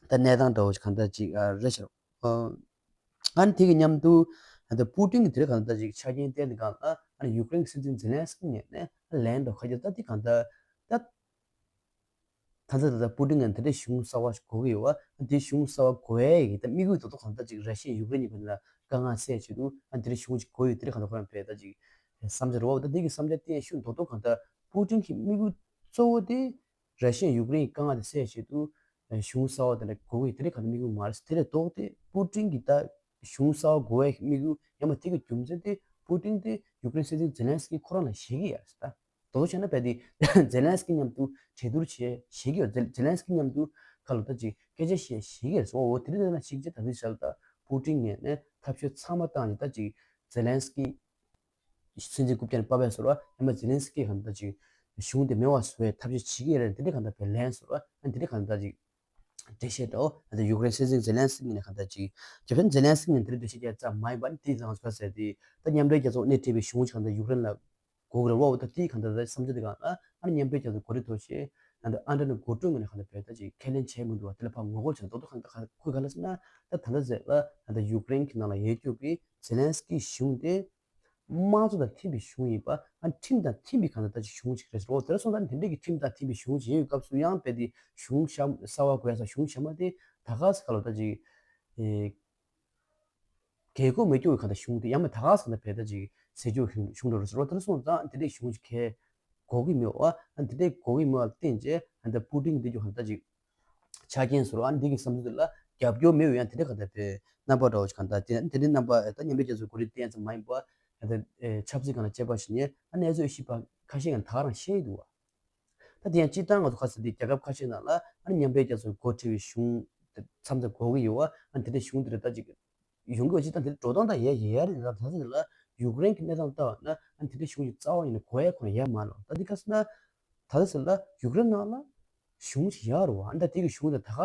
ད་གནས་སྟངས་འདྲ་བོ་ཞིག་གང་ལྟར་ཅིག་ཨ་རེད་ཤག་ཨ་ནི་དེ་གི་མཉམ་དུ་ད་ལྟ་པུ་ཏིན་གྱིས་དེ་རིང་གང་ལྟར་ཅིག་ཆ་རྐྱེན་བསྟན་དེ་གང་ལ་ཨ་ནི་ཡུཀ་རེན་གྱི་སྲིད་འཛིན་ཛེ་ལན་སི་ཀི་ངོས་ནས་ལན་འདྲ་ཁ་རྒྱ་ད་དེ་གང་ལྟར་ད་ད་ལྟ་ད་ལྟ་པུ་ཏིན་གྱིས་དེ་འདྲའི་གཞུང་གསར་བ་ཞིག་དགོས་ཀྱི་ཡོད་བ། དེ་གཞུང་གསར་བ་དགོས་ཡས་ཀྱི་ད་དམིགས་ཡུལ་དེ་ཚོ་གང་ལྟར་ཅིག་ར་ཤི་ཡ་ཡུཀ་རེན་གཉིས་བར་ལ་དཀའ་ངལ་སེལ་ཆེད་དུ་ཨ་དེ་འདྲའི་གཞུང་ཞིག་དགོས་ཡོད་དེ་འདྲ་གང་ལྟར་ཁོ་རང་བས་ད་ཅིག་བསམ་འཆར་རེད་བ། ད་དེ་གི་བསམ་འཆར་བསྟན་ཤུགས་རྡོག་རྡོག་གང་ལྟར་པུ་ཏིན་གྱི་དམིགས་ཡུལ་གཙོ་བོ་དེ། ར་ཤི་ཡ་ཡུཀ་རེན་གྱི་དཀའ་ངལ་དེ་སེལ་ཆེད་དུ་གཞུང་གསར་བ་དེ་འདྲ་དགོས་ཀྱི་དེ་འདྲ་གང་ལྟར་དམིགས་ཡུལ་མ་རེད། དེ་ལས་ལྡོག་སྟེ་པུ་ཏིན་གྱི་ད་གཞུང་གསར་བ་དགོས་ཡའི་དམིགས་ཡུལ་ཡང་མ་དེ་གི་རྒྱུ་མཚན་དེ་པུ་ཏིན་དེ་ཡུཀ་རེན་སྲིད་འཛིན་ཛེ་ལན་སི་ཀི་ཁོ་རང་ལ་ཞེད་ཀྱི་ཡོད་རེད་ད། དོ་བྱས་ན་བས་དེ་ཛེ་ལན་སི་ཀི་མཉམ་དུ་གྲོས་བསྡུར་བྱེད་ཞེད་ཀྱི་ཡོད། ཛེ་ཛེ་ལན་སི་ཀི་མཉམ་དུ་ཁ་ལོ་ད་ཅིག་སྐད་ཆ་བཤད་ཞེད་ཀྱི་ཡོད་རེད། འོ་དེ་འདྲ་ན་ཞིག་ཅེས་ད་དེ་བྱས་ད་པུ་ཏིན་ངོས་ནས་ཐབས་ཤེས་ཚང་མ་བཏང་ནས་ད་ཅིག་ཛེ་ལན་སི་ཀི་སྲིད་འཛིན་རྐུབ་བཀྱག་ནས་ཕབ་པའི་ཟུར་བ་ཡང་ན་ཛེ་ལན་སི་ཀི་གང་ལྟར་ཅིག་གཞུང་དེ་མེད་པ་བཟོ་བའི་ཐབས་ཤེས་བྱེད་ཀྱི་རེད། དེ་འདྲ་གང་ལྟར་བས་ལན་ཟུར་བ་ཨ་འདི་འདྲ་གང་ལྟར་ཅིག་འགྲེལ་བཤད་འདྲ་བོ་ད་ལྟ་ཡུཀ་རེན་སྲིད་འཛིན་ཛེ་ལན་སི་ཀི་ནས་གང་ལྟར་ཅིག་རྒྱ་ཕན་ཛེ་ལན་སི་ཀི་ནས་འདི་འདྲ་འགྲེལ་བཤད་རྒྱག་ཙམ་མ་ཡིན་པ་ནི་དེའི་ནང་ཚོ་ཟེར་ཏེ་ད་མཉམ་འབྲེལ་རྒྱལ་ཚོགས་སྣེ་ཁྲིད་པའི་གཞུང་གང་ལྟར་ཡུཀ་རེན་ལ་དགོས་ཀྱི་རེད་བ། ད་དེའི་གང་ལྟར་ད་བསམ་འཆར་དེ་གང་ལ་ཨ་ནི་མཉམ་འབྲེལ་རྒྱལ་ཚོགས་འགོ་ཁྲིད་ཐོག་ཞེས་ད་ལྟ་ཨན་ཏོ་ནི་གོ་ཀྲུང་ངོས་ནས་གང་ལྟར་བས་ད་ཅིག་ཁས་ལེན་བྱས་མི་འདུག་བ། དེ་ལ་ཕར་ངོ་རྒོལ་བྱས་ནས་རྡོག་རྡོག་གང་ལྟར་ཁོས་ག་ལ་ཟེར་ན་ད་ད་ལྟ་ཟེར་ལ་ད་ལྟ་ཡུཀ་རེན་གྱི་ནང་ལ་ཡོད་རྒྱུ་གི་ཛེ་ལན་སི་ཀི་གཞུང་དེ་དམངས་གཙོ་དང་མཐུན་པའི་གཞུང་ཡིན་པ། ཨ་ཁྲིམས་དང་མཐུན་པའི་གང་ལྟར་ད་ཅིག་གཞུང་ཅིག་རེད་ཟེར་བ། དེ་འདྲ་སོང་ཙང་དེ་འདྲས་ཀྱི་ཁྲིམས་དང་མཐུན་པའི་གཞུང་ཅིག་ཡིན་ཡོད་སྐབས་སུ་ཡང་རྦད་དེ་གཞུང་གཤམ་གསར་བ་དགོས་ས་གཞུང་གཤམ་མ་དེ་ད་ག་ས་ག་ལ་ད་ཅིག་ཨེ་རྒྱལ་ཁབ་མེད་རྒྱུ་གི་གང་ལྟར་གཞུང་དེ་ཡང་མ་ད་ག་ས་ག་ལ་རྦད་ད་ཅིག་ ཟེར་རྒྱུ་གཞུང་གཞུང་འགྲོ་རུ་ཟེར་བ་དེ་ལ་སོང་ཙང་དེ་འདྲའི་གཞུང་ཅིག་གས་གོ་གི་མེད་པ། ཨ་དེ་འདྲའི་གོ་གི་མེད་པ་བརྟེན་བྱས་ཨ་ད་པུ་ཏིན་འདི་རྒྱུ་ཧ་ད་ཅིག་ཆ་རྐྱེན་ཟེར་བ་ཨ་འདི་གི་བསམ་ཚུལ་དེ་ལ་རྒྱབ་སྐྱོར་མེད་པ་ཡང་དེ་འདྲའི་ག་ད་པའི་རྣམ་པ་འདྲ་བོ་ཅིག་ག་ད་དེ་དེ་འདྲའི་རྣམ་པ་ད་མཉམ་འབྲེལ་རྒྱལ་ཚོགས་གོ་རིམ་ཏོག་ཙམ་མ་ཡིན་པ་ཨ་ད་ཆབ་སྲིད་སྒང་ལ་དཔྱད་པ་ཞིག་ནས་ཨ་གནས་ཚུལ་ཤེས་པ་ཁ་ཤས་ཀྱང་ད་ག་རང་ཤེས་ཀྱི་འདུག་བ། ད་དེ་ཡང་སྤྱིར་བཏང་ང་ཚོ་ཁ་སང་དེ་རྒྱལ་ཁབ་ཁ་ཤས་ནང་ལ་ཨ་ནི་མཉམ་འབྲེལ་རྒྱལ་ཚོགས་འགོ་ཁྲིད་པའི་གཞུང་དེ་མཚམས་མཚམས་གོ་གི་ཡོད་པ། ཨ་ནི་དེ་འདྲའི་གཞུང་དེ་རེད་ད་ཅིག་ཡོང་གི་ཡོད། སྤྱིར་བཏང་དེ་འདྲ་འགྲོ་སྟངས་ད་ཡལ་ཡལ་རེད། ད་ད་ལྟ་ལ་ཡུཀ་རེན་གྱི་གནས་སྟངས་ལྟ་བ་ན་ཨ་ནི་དེ་འདྲའི་གཞུང་ཞིག་རྩ་བ་ཉིད་ནས་གོ་ཡ་ཁོ་ན་ཡལ་མ་རེད། ད་འདི་ཁ་སང་ན་ད་ལྟ་ཟེར་ལ་ཡུཀ་རེན་ནང་ལ་གཞུང་ཞིག་ཡག་རེད་བ། ཨ་ནི་ད་དེ་གི་གཞུང་དེ་ད་ག་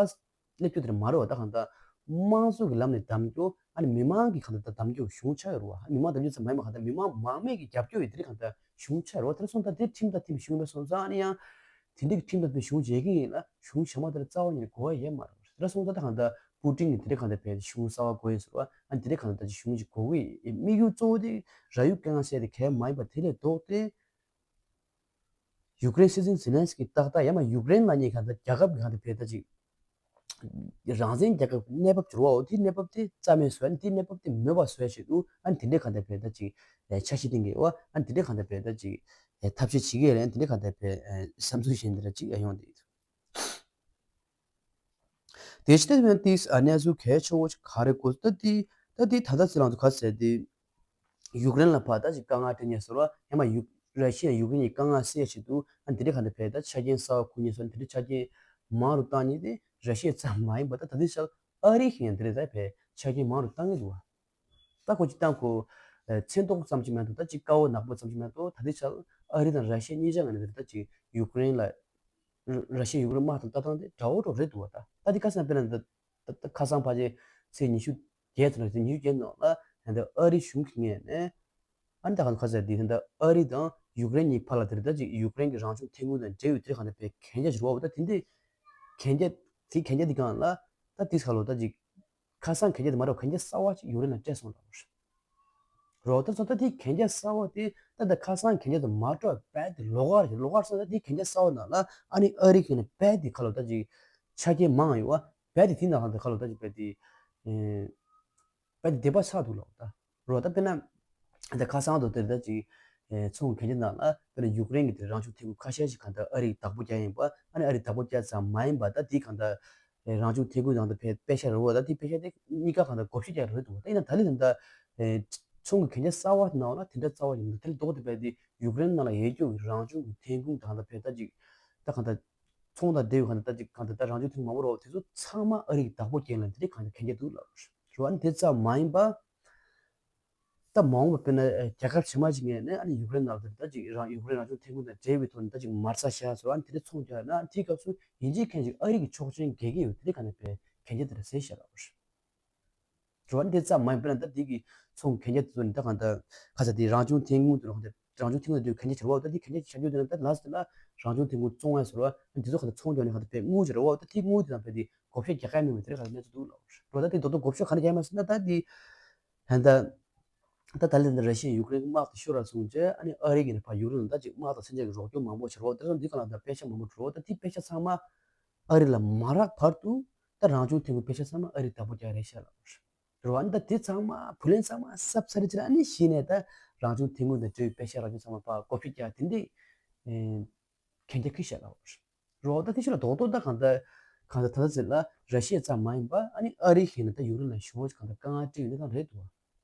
སླེབས་རྒྱུ་དེ་མ་རེད་བ། ད་གང་ལྟར་དམངས་གཙོ་གི་ལམ་ནས་གདམ་རྒྱུ་ཨ་ནི་མི་མང་གི་གང་ལྟར་ད་གདམ་རྒྱུ་གཞུང་ཆགས་ཡོད་རེད་བ། མི་མང་གདམ་རྒྱུ་ཙམ་མ་ཡིན་པ་གང་ལྟར་མི་མང་མང་མོས་ཀྱི་རྒྱབ་སྐྱོར་ཡོད་དེ་རིགས་གང་ལྟར་གཞུང་ཆགས་ཡོད་རེད་བ། དེ་སོང་ཙང་དེ་ཁྲིམས་དང་མཐུན་པའི་གཞུང་ཡིན་པ་སོང་ཙང་ཨ་ནི་ཡང་དེ་འདྲའི་ཁྲིམས་དང་མཐུན་གཞུང་བྱེད་ཀྱི་ཡིན་ལ་གཞུང་ཞག་མ་དེར་རྩ་བ་ཉིད་ནས་གོ་བ་ཡོད་མ་རེད་བ། དེ་སོང་ཙང་ད་གང་ལྟར་པུ་ཏིན་གྱིས་དེ་འདྲའི་གང་ལྟར་བས་གཞུང་གསར་བ་དགོས་ཡོད་ཟེར་བ་ཨ་ནི་དེ་འདྲའི་གང་ལྟར་གཞུང་ཅིག་དགོས་ཀྱི་ཡིན། དམིགས་ཡུལ་གཙོ་བོ་དེ་ར་ཡུག་དཀའ་ངལ་སེལ་ཏེ་གལ་མ་ཡིན་པ་དེ་ལས་ལྡོག་སྟེ། ཡུཀ་རེན་སྲིད་འཛིན་ཛེ་ལན་སི་ཀི་ཏག་ཏག་ཡང་མ་ཡུཀ་རེན་ལབ་མཁན་གང་ལྟར་རྒྱལ་ཁབ་ཀྱི་གང་ལྟར་བས་ད་ཅིག་རང་བཙན་རྒྱལ་ཁབ་ཀྱི་གནས་བབ་འགྱུར་བའོ། དེའི་གནས་བབ་དེ་རྩ་མེད་བཟོ་ཡ་དེའི་གནས་བབ་དེ་མེད་པ་བཟོ་ཡ་ཆེད་དུ་ཨ་ནི་དེ་འདྲའི་གང་ལྟར་བས་ད་ཅིག་འཆར་གཞི་བཏིང་གི་ཡོད། ཨ་ནི་དེ་འདྲའི་གང་ལྟར་བས་ད་ཅིག་ཐབས་ཤེས་བྱེད་ཀྱི་ཡོད་རེད། དེ་འདྲའི་གང་ལྟར་བས་བསམ་ཚུལ་བཞིན་དེ་འདྲ་ཅིག་ཡོང་བསྡད་ཡོད། དེ་ཕྱི་དེ་ཡང་ཏིས་ཨ་གནས་ཚུལ་གལ་ཆེ་བོ་ཞིག་ག་རེ་དགོས་ད་དེ་ད་དེ་ད་ལྟ་ཚེ་རིང་དུ་ག་ཟེར་དེ་ཡུཀ་རེན་ལ་ཕར་ད་ཅིག་དཀའ་ངལ་སྤྲད་ཉེས་ཟེར་བ་ཡང་མ་ཡུཀ་ར་ཤི་ཡ་ཡུཀ་རེན་གྱི་དཀའ་ངལ་སེལ་ཆེད་དུ་ཨ་དེ་འདྲའི་གང་ལྟར་བས་ད་ཆ་རྐྱེན་གསར་བ་དགོས་ཉེས་ཟེར་དེ་འདྲའི་ཆ་རྐྱེན་མང་རུ་བཏང་ཉེས་དེ་ར་ཤི་ཡ་ཙམ་མ་ཡིན་པ་ད་ད་དེ་ཆ་ཨ་རི་ཞིག་ཡང་དེ་འདྲའི་ད་བས་ཆ་རྐྱེན་མང་རུ་བཏང་གི་འདུག་བ། ད་ཁོ་ཅིག་ཏང་ཁོ་མཚན་ཐོག་ཙམ་ཅིག་མ་གཏོགས་ད་ཅིག་དཀའ་བ་ནག་པོ་ཙམ་ཅིག་མ་གཏོགས་ད་ལྟའི་ཆར་ཨ་རི་དང་ར་ཤི་ཡ་གཉིས་ཆ་ངོས་ནས་ད་ཅིག་ཡུཀ་རེན་ལ་ར་ཤི་ཡ་ཡུཀ་རེན་དམག་དང་ལྟ་སྟངས་དེ་འདྲ་བོ་འདྲ་བོ་རེད་འདུག་བ། ད་ད་ལྟའི་ཁ་སང་དཔེར་ན་ད་ད་ཁ་སང་ཕལ་ཆེར་ཚེས་ཉི་ཤུ་བརྒྱད་ཙམ་ལ་ཚེས་ཉི་ཤུ་བརྒྱད་ནང་ལ་ད་ལྟ་ཨ་རི་གཞུང་གི་ངོས་ནས་ཨ་ནི་ད་ག་ཁ་སང་དེ་ད་ལྟ་ཨ་རི་དང་ཡུཀ་རེན་གཉིས་བར་ལ་དེར་ད་ཅིག་ཡུཀ་རེན་གྱི་རང་བྱུང་ཐོན་ཁུངས་དང་འབྲེལ་བའི་དེ་ག་ནས་པའི་གན་རྒྱ་ཞིག་རེད་བ། ད་དེ་འདྲའི་གན་རྒྱ་དེ་གན་རྒྱ་དེ་སྒང་ལ་ད་དེ་ཁ་ལོ་ད་ཅིག་ཁ་སང་གན་རྒྱ་དེ་མ་འགྲོ་གན་རྒྱ་གསར་བ་ཅིག་ཡུཀ་རེན་ལ་སྤྲད་སོང་ལ། རོགས་ད་ཚོ་ད་དེ་གན་རྒྱ་གསར་བ་དེ་ད་ད་ཁ་སང་གན་རྒྱ་དེ་མ་འགྲོ་བས་དེ་ལོགས་ཀ་རེད། ལོགས་ཀ་སོང་ད་དེ་གན་རྒྱ་གསར་བ་ནང་ལ་ཨ་ནི་ཨ་རི་གི་ནས་བས་དེ་ཁ་ལོ་ད་ཅིག་ཆ་རྐྱེན་མང་ཡོད་བ། བས་དེ་དེ་ནང་ལ་ད་ཁ་ལོ་ད་ཅིག་བས་དེ་བས་དེ་བདེ་པ་ཆགས་འདུག་ལོ་ད། རོགས་ད་དཔེར་ན་ད་ཁ་སང་དུ་དེ་ད་ཅིག་ཚོང་གན་རྒྱ་ནང་ལ་དཔེར་ན་ཡུཀ་རེན་གྱི་དེ་རང་བྱུང་ཐོན་ཁུངས་ཁ་ཤས་ཤིག་གང་ལྟར་ཨ་རིའི་བདག་པོ་རྒྱག་ཡིན་པ། ཨ་ནི་ཨ་རིའི་བདག་པོ་རྒྱག་ཙམ་མ་ཡིན་པ་ད་དེ་གང་ལྟར་རང་བྱུང་ཐོན་ཁུངས་ནང་དུ་ཕལ་པད་ཤག་རེད་བ། ད་དེ་པད་ཤག་དེ་གཉིས་ཀ་གང་ལྟར་བགོ་བཤའ་རྒྱག་རེད་འདུག་ད་ཡིན་ན་ད་ལི་དེ་ད་ཚོང་གི་གན་རྒྱ་གསར་བ་ནང་ལ་དེ་འདྲ་རྩ་བ་ཡིན་འདུག་དེ་ལ་ལྡོག་དེ་བས་དེ་ཡུཀ་རེན་ནང་ལ་ཡོད་རྒྱུ་གི་རང་བྱུང་གི་ཐོན་ཁུངས་གང་ལྟར་ཕལ་ད་ཅིག་ད་གང་ལྟར་ཚོང་དང་འབྲེལ་བའི་གང་ལྟར་ད་ཅིག་གང་ལྟར་ད་རང་བྱུང་ཐོན་ཁུངས་མང་པོ་རེད་བ། དེ་ཚོ་ཚང་མ་ཨ་རིའི་བདག་པོ་རྐྱེན་ལ་དེ་འདྲའི་གང་ལྟར་གན་རྒྱ་འདུག་ལབ་རེད་བ། ཨ་ནི་དེ་ཙམ་མ་ཡིན་པ། ད་མ་འོངས་པ་དཔེར་ན་རྒྱལ་ཁབ་ཕྱི་མ་ཅིག་ངོས་ནས་ཨ་ནི་ཡུཀ་རེན་ནང་ལ་ད་ཅིག་རང་ཡུཀ་རེན་རང་བྱུང་ཐོན་ཁུངས་དང་འབྲེལ་བའི་ཐོག་ནས་ད་ཅིག་མ་རྩ་བཞག་སོང་། ཨ་ནི་དེ་འདྲའི་ཚོང་རྒྱག་ན་དེའི་སྐབས་སུ་ཡིན་གཅིག་མཁན་གཅིག་ཨ་རི་གི་ཆོག་མཆན་རྒྱག་གི་ཡོད། དེ་འདྲའི་ག་ནས་པའི་གན་རྒྱ་དེ་འདྲ་ཟེར་བཞག་ལབ་རེད། རེད་བ། འདི་ཙམ་མ་ཡིན་པ་ན་ད་འདི་གི་ཚོང་གན་རྒྱ་དེ་ཚོ་ནི་ད་གང་ལྟར་ཁ་ཚ་དེ་རང་བྱུང་ཐོན་ཁུངས་དེ་རང་བྱུང་ཐོན་ཁུངས་དེ་གན་རྒྱ་ཆེ་བ། ད་འདི་གན་རྒྱ་ཆེ་རྒྱུ་དེ་ན་ད་ལ་སི་ལ་རང་བྱུང་ཐོན་ཁུངས་བཙོང་བ་ཟེར་བ་འདི་ཚོ་ག་ཚོང་རྒྱག་ནས་ག་ཚ་པའི་དངུལ་ཆེ་རེད་བ། ད་དེ་དངུལ་དེ་དང་པའི་དེ་བགོ་བཤའ་རྒྱག་ག་མེད་པའི་དེ་རེད། ག་ཚ་གནས་ཚུལ་འདུག་ལབ་རེད་བ། ད་དེ་རྡོག་རྡོག་བགོ་བཤའ་ག་ནས་རྒྱག་མ་ཟེར་ན་ད་དེ་ད་ད་ད་ལྟ་ར་ཤི་ཡ་ཡུཀ་རེན་གྱི་དམག་དེ་ཤོར་བ་སོང་རྗེས་ཨ་ནི་ཨ་རི་གི་ནས་ཕར་ཡུཀ་རེན་ལ་ད་ཅིག་དམག་དང་མཚོན་ཆ་གི་རོགས་སྐྱོར་མང་པོ་བྱེད་རོགས། དེ་ཚོ་འདི་ག་ལ་ད་པད་ཤག་མང་པོ་འགྲོ་རོགས། ད་དེ་པད་ཤག་ཚང་མ་ཨ་རི་ལ་མ་རག་བར་དུ་ད་རང་བྱུང་ཐོན་ཁུངས་པད་ཤག་ཚང་མ་ཨ་རི་བདག་པོ་རྒྱག་རེད་ཤག་ལབ་རེད་བ། ཨ་ནི་ད་དེ་ཚང་མ་བུ་ལོན་ཚང་མ་གསབ་ཚར་རྗེས་ཨ་ནི་གཞི་ནས་ད་རང་བྱུང་ཐོན་ཁུངས་དང་འབྲེལ་བའི་པད་ཤག་རང་བྱུང་ཚང་མ་ཕར་བགོ་བཤའ་རྒྱག་དེ་འདྲའི་གན་རྒྱ་ཁྱེར་ཤག་ལབ་རེད། རོགས་ད་དེ་ཕྱི་ལ་རྡོག་རྡོག་ད་གང་ལྟར་གང་ལྟར་ད་ལྟ་ཟེར་ལ་ར་ཤི་ཡ་ཙམ་མ་ཡིན་པ་ཨ་ནི་ཨ་རི་ཞིག་ནས་ད་ཡུཀ་རེན་ལ་ཞེ་པོ་གང་ལྟར་དཀའ་ངལ་འཕྲད་ཡོད་ནི་གང་རེད་འདུག་བ།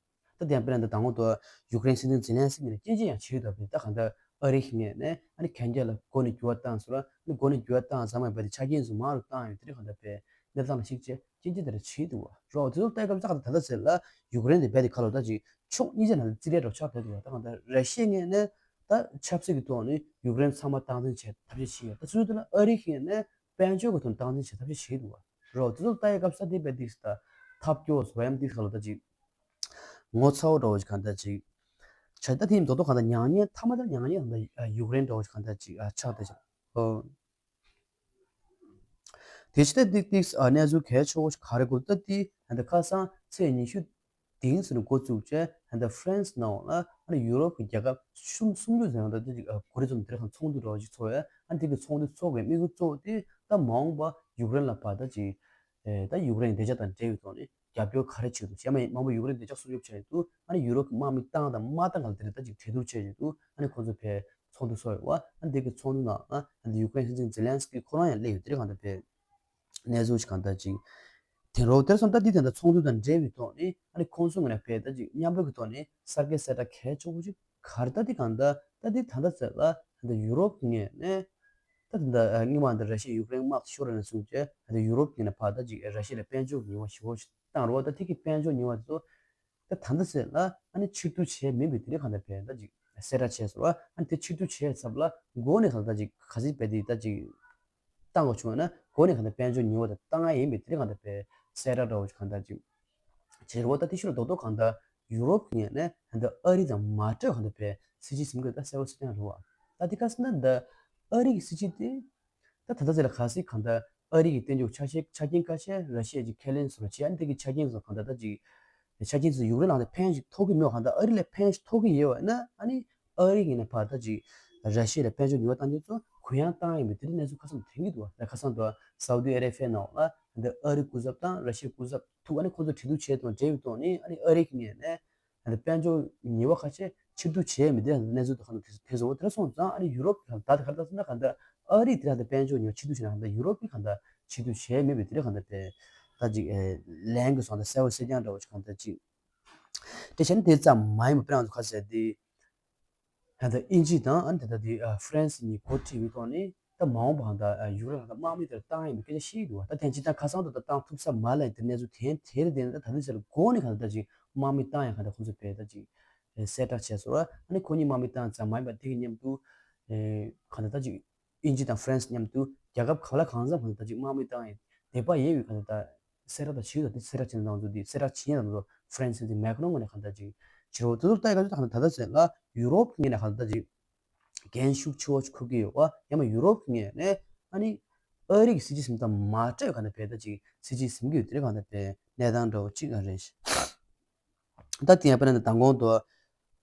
ད་དེ་ཡང་དཔེར་ན་ད་དང་པོ་ད་ཡུཀ་རེན་སྲིད་འཛིན་ཛེ་ལན་སི་ཀི་ནས་སྐྱོན་བརྗོད་ཡང་བྱས་ཡོད་ད། ད་གང་ལྟར་ཨ་རི་ཞིག་ནས་ཨ་ནི་གན་རྒྱ་ལ་སྒོ་ནས་འགྱུར་བ་བཏང་ཟེར་ལ་ཨ་ནི་སྒོ་ནས་འགྱུར་བ་བཏང་ཙམ་མ་ཡིན་པ་དེ་ཆ་རྐྱེན་ཚོ་མང་རུ་བཏང་ཡོད་དེ་རེད། གང་ལྟར་པའི་གནས་སྟངས་ལ་གཞིགས་བྱས་སྐྱོན་བརྗོད་དེ་འདྲ་བྱས་འདུག་བ། རོགས་དེ་ཚོ་ལྟ་སྐབས་ཙག་ད་ད་ལྟ་ཟེར་ལ་ཡུཀ་རེན་དེ་རྦད་དེ་ཁ་ལོ་ད་ཅིག་ཕྱོགས་གཉིས་ཆ་ནང་ལ་རྩིས་ལས་འགྲོ་ཆགས་བསྡད་འདུག་བ། ད་གང་ལྟར་ར་ཤི་ཡའི་ངོས་ནས་ད་ཆབ་སྲིད་ཀྱི་ཐོག་ནས་ཡུཀ་རེན་ཚང་མ་སྟངས་འཛིན་བྱེད་ཐབས་ཤེས་བྱས་ཡོད། ད་སོ་སོ་ད་ལ་ཨ་རི་ཞིག་ནས་དཔལ་འབྱོར་གྱི་ཐོག་ནས་སྟངས་འཛིན་བྱེད་ཐབས་ཤེས་བྱས་འདུག་བ། རོགས་དེ་ཚོ་ལྟ་ཡའི་སྐབས་ས་དེ་རྦད་དེ་ད་ཐབས་སྐྱོ་བ་བཟོ་ཡ་མ་དེ་ཁ་ལོ་ད་ཅིག་ངོ་ཚ་བོ་འདྲ་བོ་ཞིག་གང་ལྟར་ཅིག་ཆ། ད་དེ་ཡིན་མདོག་མདོག་གང་ལྟར་མྱ་ངན་མཐའ་མ་ད་མྱ་ངན་གང་ལྟར་ཡུཀ་རེན་འདྲ་བོ་ཞིག་གང་ལྟར་ཅིག་ཆགས་བསྡད་ཅིག་ཨོ། དེ་ཕྱི་ད་ཏིག་ཏིག་ཨ་གནས་ཚུལ་གལ་ཆེ་བོ་ཞིག་ག་རེ་དགོས་ད་དེ་ད་ཁ་སང་ཚེས་ཉི་ཤུ་དེང་ཟེར་ནས་འགོ་བཙུགས་བྱས་ད་ཧྥ་རན་སི་ནང་ལ་ཨ་ནི་ཡུ་རོབ་ཀྱི་རྒྱལ་ཁབ་གསུམ་གསུམ་བཅུ་ཟེར་ན་ད་དེ་ཅིག་གོ་རེ་ཚོ་དེ་རིང་ཚོགས་འདུ་འདྲ་བོ་ཞིག་ཚོགས་ཡོད། ཨ་ནི་དེ་གི་ཚོགས་འདུ་ཚོགས་པའི་དམིགས་ཡུལ་གཙོ་བོ་དེ་ད་མ་འོངས་པ་ཡུཀ་རེན་ལ་ཕར་ད་ཅིག་ད་ཡུཀ་རེན་བདེ་འཇགས་དང་འབྲེལ་བའི་ཐོག་ནས་ རྒྱབ་སྐྱོར་ག་རེ་བྱེད་འདུག་ཟེར་ཡང་མ་ཡིན་མང་པོ་ཡུཀ་རེན་བདེ་འཇགས་སྲུང་སྐྱོབ་བྱས་འདུག་ཨ་ནི་ཡུ་རོབ་ཀྱི་དམག་མི་བཏང་དང་མ་བཏང་ག་ལ་དེ་རེད་ད་ཅིག་གྲོས་བསྡུར་བྱས་ཡོད་འདུག་ཨ་ནི་ཁོང་ཚོ་ཕར་ཚོགས་འདུ་ཚོགས་ཡོད་པ། ཨ་ནི་དེ་གི་ཚོགས་འདུ་ནང་ཨ་ནི་ཡུཀ་རེན་སྲིད་འཛིན་ཛེ་ལན་སི་ཀི་ཁོ་རང་ཡང་སླེབས་ཡོད་དེ་རེད་གང་ལྟར་ཕར། གནས་ཚུལ་ཞིག་གང་ལྟར་ཅིག་དེ་རོ་དེར་སོང་ད་འདི་དེ་འདྲ་ཚོགས་འདུ་དང་འབྲེལ་བའི་ཐོག་ནས་ཨ་ནི་ཁོང་ཚོ་ངོས་ནས་ཕེ་ད་ཅིག་མཉམ་རུབ་ཀྱི་ཐོག་ནས་གསར་བརྗེ་གསལ་བསྒྲགས་གལ་ཆེ་བོ་ཅིག་ག་རེ་ད་འདི་གང་ལྟར་ད་འདི་ད་ལྟ་ཚེ་ལ་ད་ཡུ་རོབ་ངོས་ནས་ད་ད་སྔོན་མ་འདི་ར་ཤི་ཡ་ཡུཀ་རེན་དམག་ཤོར་ནས་བཟུང་བྱས་ད་ཡུ་རོབ་ངོས་ནས་ཕ་ད་ཅིག་ར་ཤི་ཡ་ལ་དཔལ་འབྱོར་ཉེས་པ་ཞེ་པོ་ཞིག་བཏང་རོགས་ད་དེ་གི་དཔལ་འབྱོར་ཉེས་པ་དེ་ཚོ། ད་ད་ལྟ་ཟེར་ལ་ཨ་ནི་ཕྱིར་བསྡུ་བྱས་མིན་པའི་དེ་རིང་གང་ལྟར་བས་ད་ཅིག་གསལ་བསྒྲགས་བྱས་སོང་བ། ཨ་ནི་དེ་ཕྱིར་བསྡུ་བྱས་ཚབ་ལ་འགོ་ནས་གང་ལྟར་ཅིག་ག་ཚིག་བས་དེ་ད་ཅིག་བཏང་དགོས་བྱུང་བ་ན་འགོ་ནས་གང་ལྟར་དཔལ་འབྱོར་ཉུང་བ་དང་བཏང་ཡ་ཡིན་པའི་དེ་རིང་གང་ལྟར་བས་གསལ་བསྒྲགས་འདྲ་བོ་ཞིག་གང་ལྟར་ཅིག་བྱས་རོགས། ད་དེ་ཤུལ་ལ་རྡོག་རྡོག་གང་ལྟར་ཡུ་རོབ་ཀྱི་ངོས་ནས་ད་ལྟ་ཨ་རི་དང་མ་གྲོས་གང་ལྟར་བས་སྲིད་ཇུས་ཟིན་དགོས་ད་གསལ་བོ་ཟེར་ཡང་རེད་བ། ད་དེ་ག་ཟེར་ན་ད་ཨ་རི་གི་སྲིད་ཇུས་དེ། ད་ད་ལྟ་ཚེ་ལ་ག་སྲིད་གང་ལྟར་ཨ་རི་གི་བསྟན་འཇུག་ཆ་ཤས་ཆ་རྐྱེན་ཁ་ཤས་ར་ཤི་ཡ་གྱིས་ཁས་ལེན་བཟོ་ར་བྱེད་ཨ་ནི་དེ་གི་ཆ་རྐྱེན་བཟོ་གང་ལྟར་ད་ཅིག་ཆ་རྐྱེན་བཟོ་ཡུཀ་རེན་ལ་ད་ཕན་ཞིག་ཐོགས་ཀྱི་མེད་པ་གང་ལྟར་ཨ་རི་ལ་ཕན་ཞིག་ཐོགས་ཀྱི་ཡོད་པ་ན་ཨ་ནི་ཨ་རི་གི་ནས་ཕར་ད་ཅིག་ར་ཤི་ཡ་ལ་དཔལ་འབྱོར་ཉུང་བ་བཏང་རྒྱུ་ཚོ་གུ་ཡངས་བཏང་ཡིན་པའི་དེ་རིང་གནས་ཚུལ་ཁ་སང་དུ་ཐོན་གྱི་འདུག་བ། ད་ཁ་སང་དུ་སའུ་ཏི་ཨ་རེ་ཕི་ཡ་ནང་ལ་ད་ཨ་རི་སྐུ་ཚབ་དང་ར་ཤི་ཡ་སྐུ་ཚབ་ཐུག་ཨ་ནི་ཁོང་ཚོ་གྲོས་བསྡུར་བྱས་དང་འབྲེལ་བའི་ཐོག་ནས་ཨ་ནི་ཨ་རི་གི་ངོས་ནས། ད་དཔལ་འབྱོར་ཉེས་པ་ཁ་ཤས་ཕྱིར་བསྡུ་བྱས་མེད་དེ་གནས་ཚུལ་དུ་གང་ལྟར་དེ་ཚོ་དེ་ཚོ་དེ་སོང་ཙང་ཨ་ནི་ཡུ་རོབ་ཀྱི་ད་དེ་ག་ལྟར་ཟེར་ན་གང་ལྟར་ཨ་རི་དེ་ལ་ད་དཔལ་འབྱོར་ཉེས་པ་ཕྱིར་བསྡུ་བྱས་ན་གང་ལྟར་ཡུ་རོབ་ཀྱི་གང་ལྟར་ཕྱིར་བསྡུ་བྱས་མེད་པའི་དེ་རིང་གང་ལྟར་དེ་ད་ཅིག་ལན་གྱི་སོང་ད་གསལ་བོ་གསལ་རྐྱང་འདྲ་བོ་ཞིག་གང་ལྟར་ཅིག་དེ་བྱས་ན་དེ་ཙམ་མ་ཡིན་པ་དཔེར་ན་ང་ཚོ་ཁ་གསལ་དེ། ད་ལྟ་དབྱིན་ཇི་དང་ཨ་ནི་ད་ལྟ་དེ་ཨ་ཧྥ་རན་སི་གཉིས་འགོ་ཁྲིད་པའི་ཐོག་ནས་ད་མ་འོངས་པ་གང་ལྟར་ཨ་ཡུཀ་རེན་ལ་ད་དམག་མི་དེར་བཏང་ཡས་མི་སྐད་ཆ་བཤད་ཀྱི་འདུག་བ། ད་ཐེངས་གཅིག་ད་ཁ་སང་དུ་ད་བཏང་ཐུབ་ས་མ་ལ་ཡིན་དེ་གནས་ཚུལ་དེ་དེ་རེད་དེ་ད་ད་ལྟ་ཚེ་ལ་འགོ་ནས་གང་ལྟར་ད་ཅིག་དམག་མི་བཏང་ཡས་གང་ལྟར་ཁོང་ཚོས་བས་ད་ཅིག་གསལ་བསྒྲགས་བྱས་སོང་བ། ཨ་ནི་ཁོ་གཉིས་དམག་མི་བཏང་ཙམ་མ་ཡིན་པ་དེ་གི་མཉམ་དུ་ཨེ་གང་ལྟར་ད་ཅིག་དབྱིན་ཇི་དང་ཧྥ་རན་སི་མཉམ་དུ་རྒྱལ་ཁབ་གང་ལ་གང་འཚམ་གང་ལྟར་ད་ཅིག་དམག་མི་བཏང་ཡས་དད་པ་ཡོད་པའི་གང་ལྟར་ད། གསལ་བསྒྲགས་དང་ཇི་ལྟར་གསལ་བསྒྲགས་བྱས་ནས་ད་ང་ཚོ་འདི་གསལ་བསྒྲགས་བྱས་ནས་ད་ང་ཚོ་ཧྥ་རན་སི་འདི་མེག་རོན་ངོས་ནས་གང་ལྟར་ཅིག་བྱེད་རོགས་དེ་ཚོར་ལྟ་ཡི་ག་ཚོད་ད་གང་ལྟར་ད་ལྟ་ཟེར་ལ་ཡུ་རོབ་ངོས་ནས་གང་ལྟར་ཅིག་འགན་ཤུགས་ཆེ་བོ་ཞིག་འཁུར་གྱི་ཡོད་པ་ཡང་ན་ཡུ་རོབ་ངོས་ནས་ཨ་ནི་ཨ་རི་གི་སྲིད་ཇུས་ཟིན་དང་མ་སྤྲད་གང་ལྟར་བས་ད་ཅིག་སྲིད་ཇུས་ཟིན་གྱི་ཡོད་དེ་རེད་གང་ལྟར་བས་གནས་སྟངས་འདྲ་བོ་ཅིག་ཨ་རེད། ད་དེ་ཡང་དཔེར་ན་མདང་དགོང་དུ་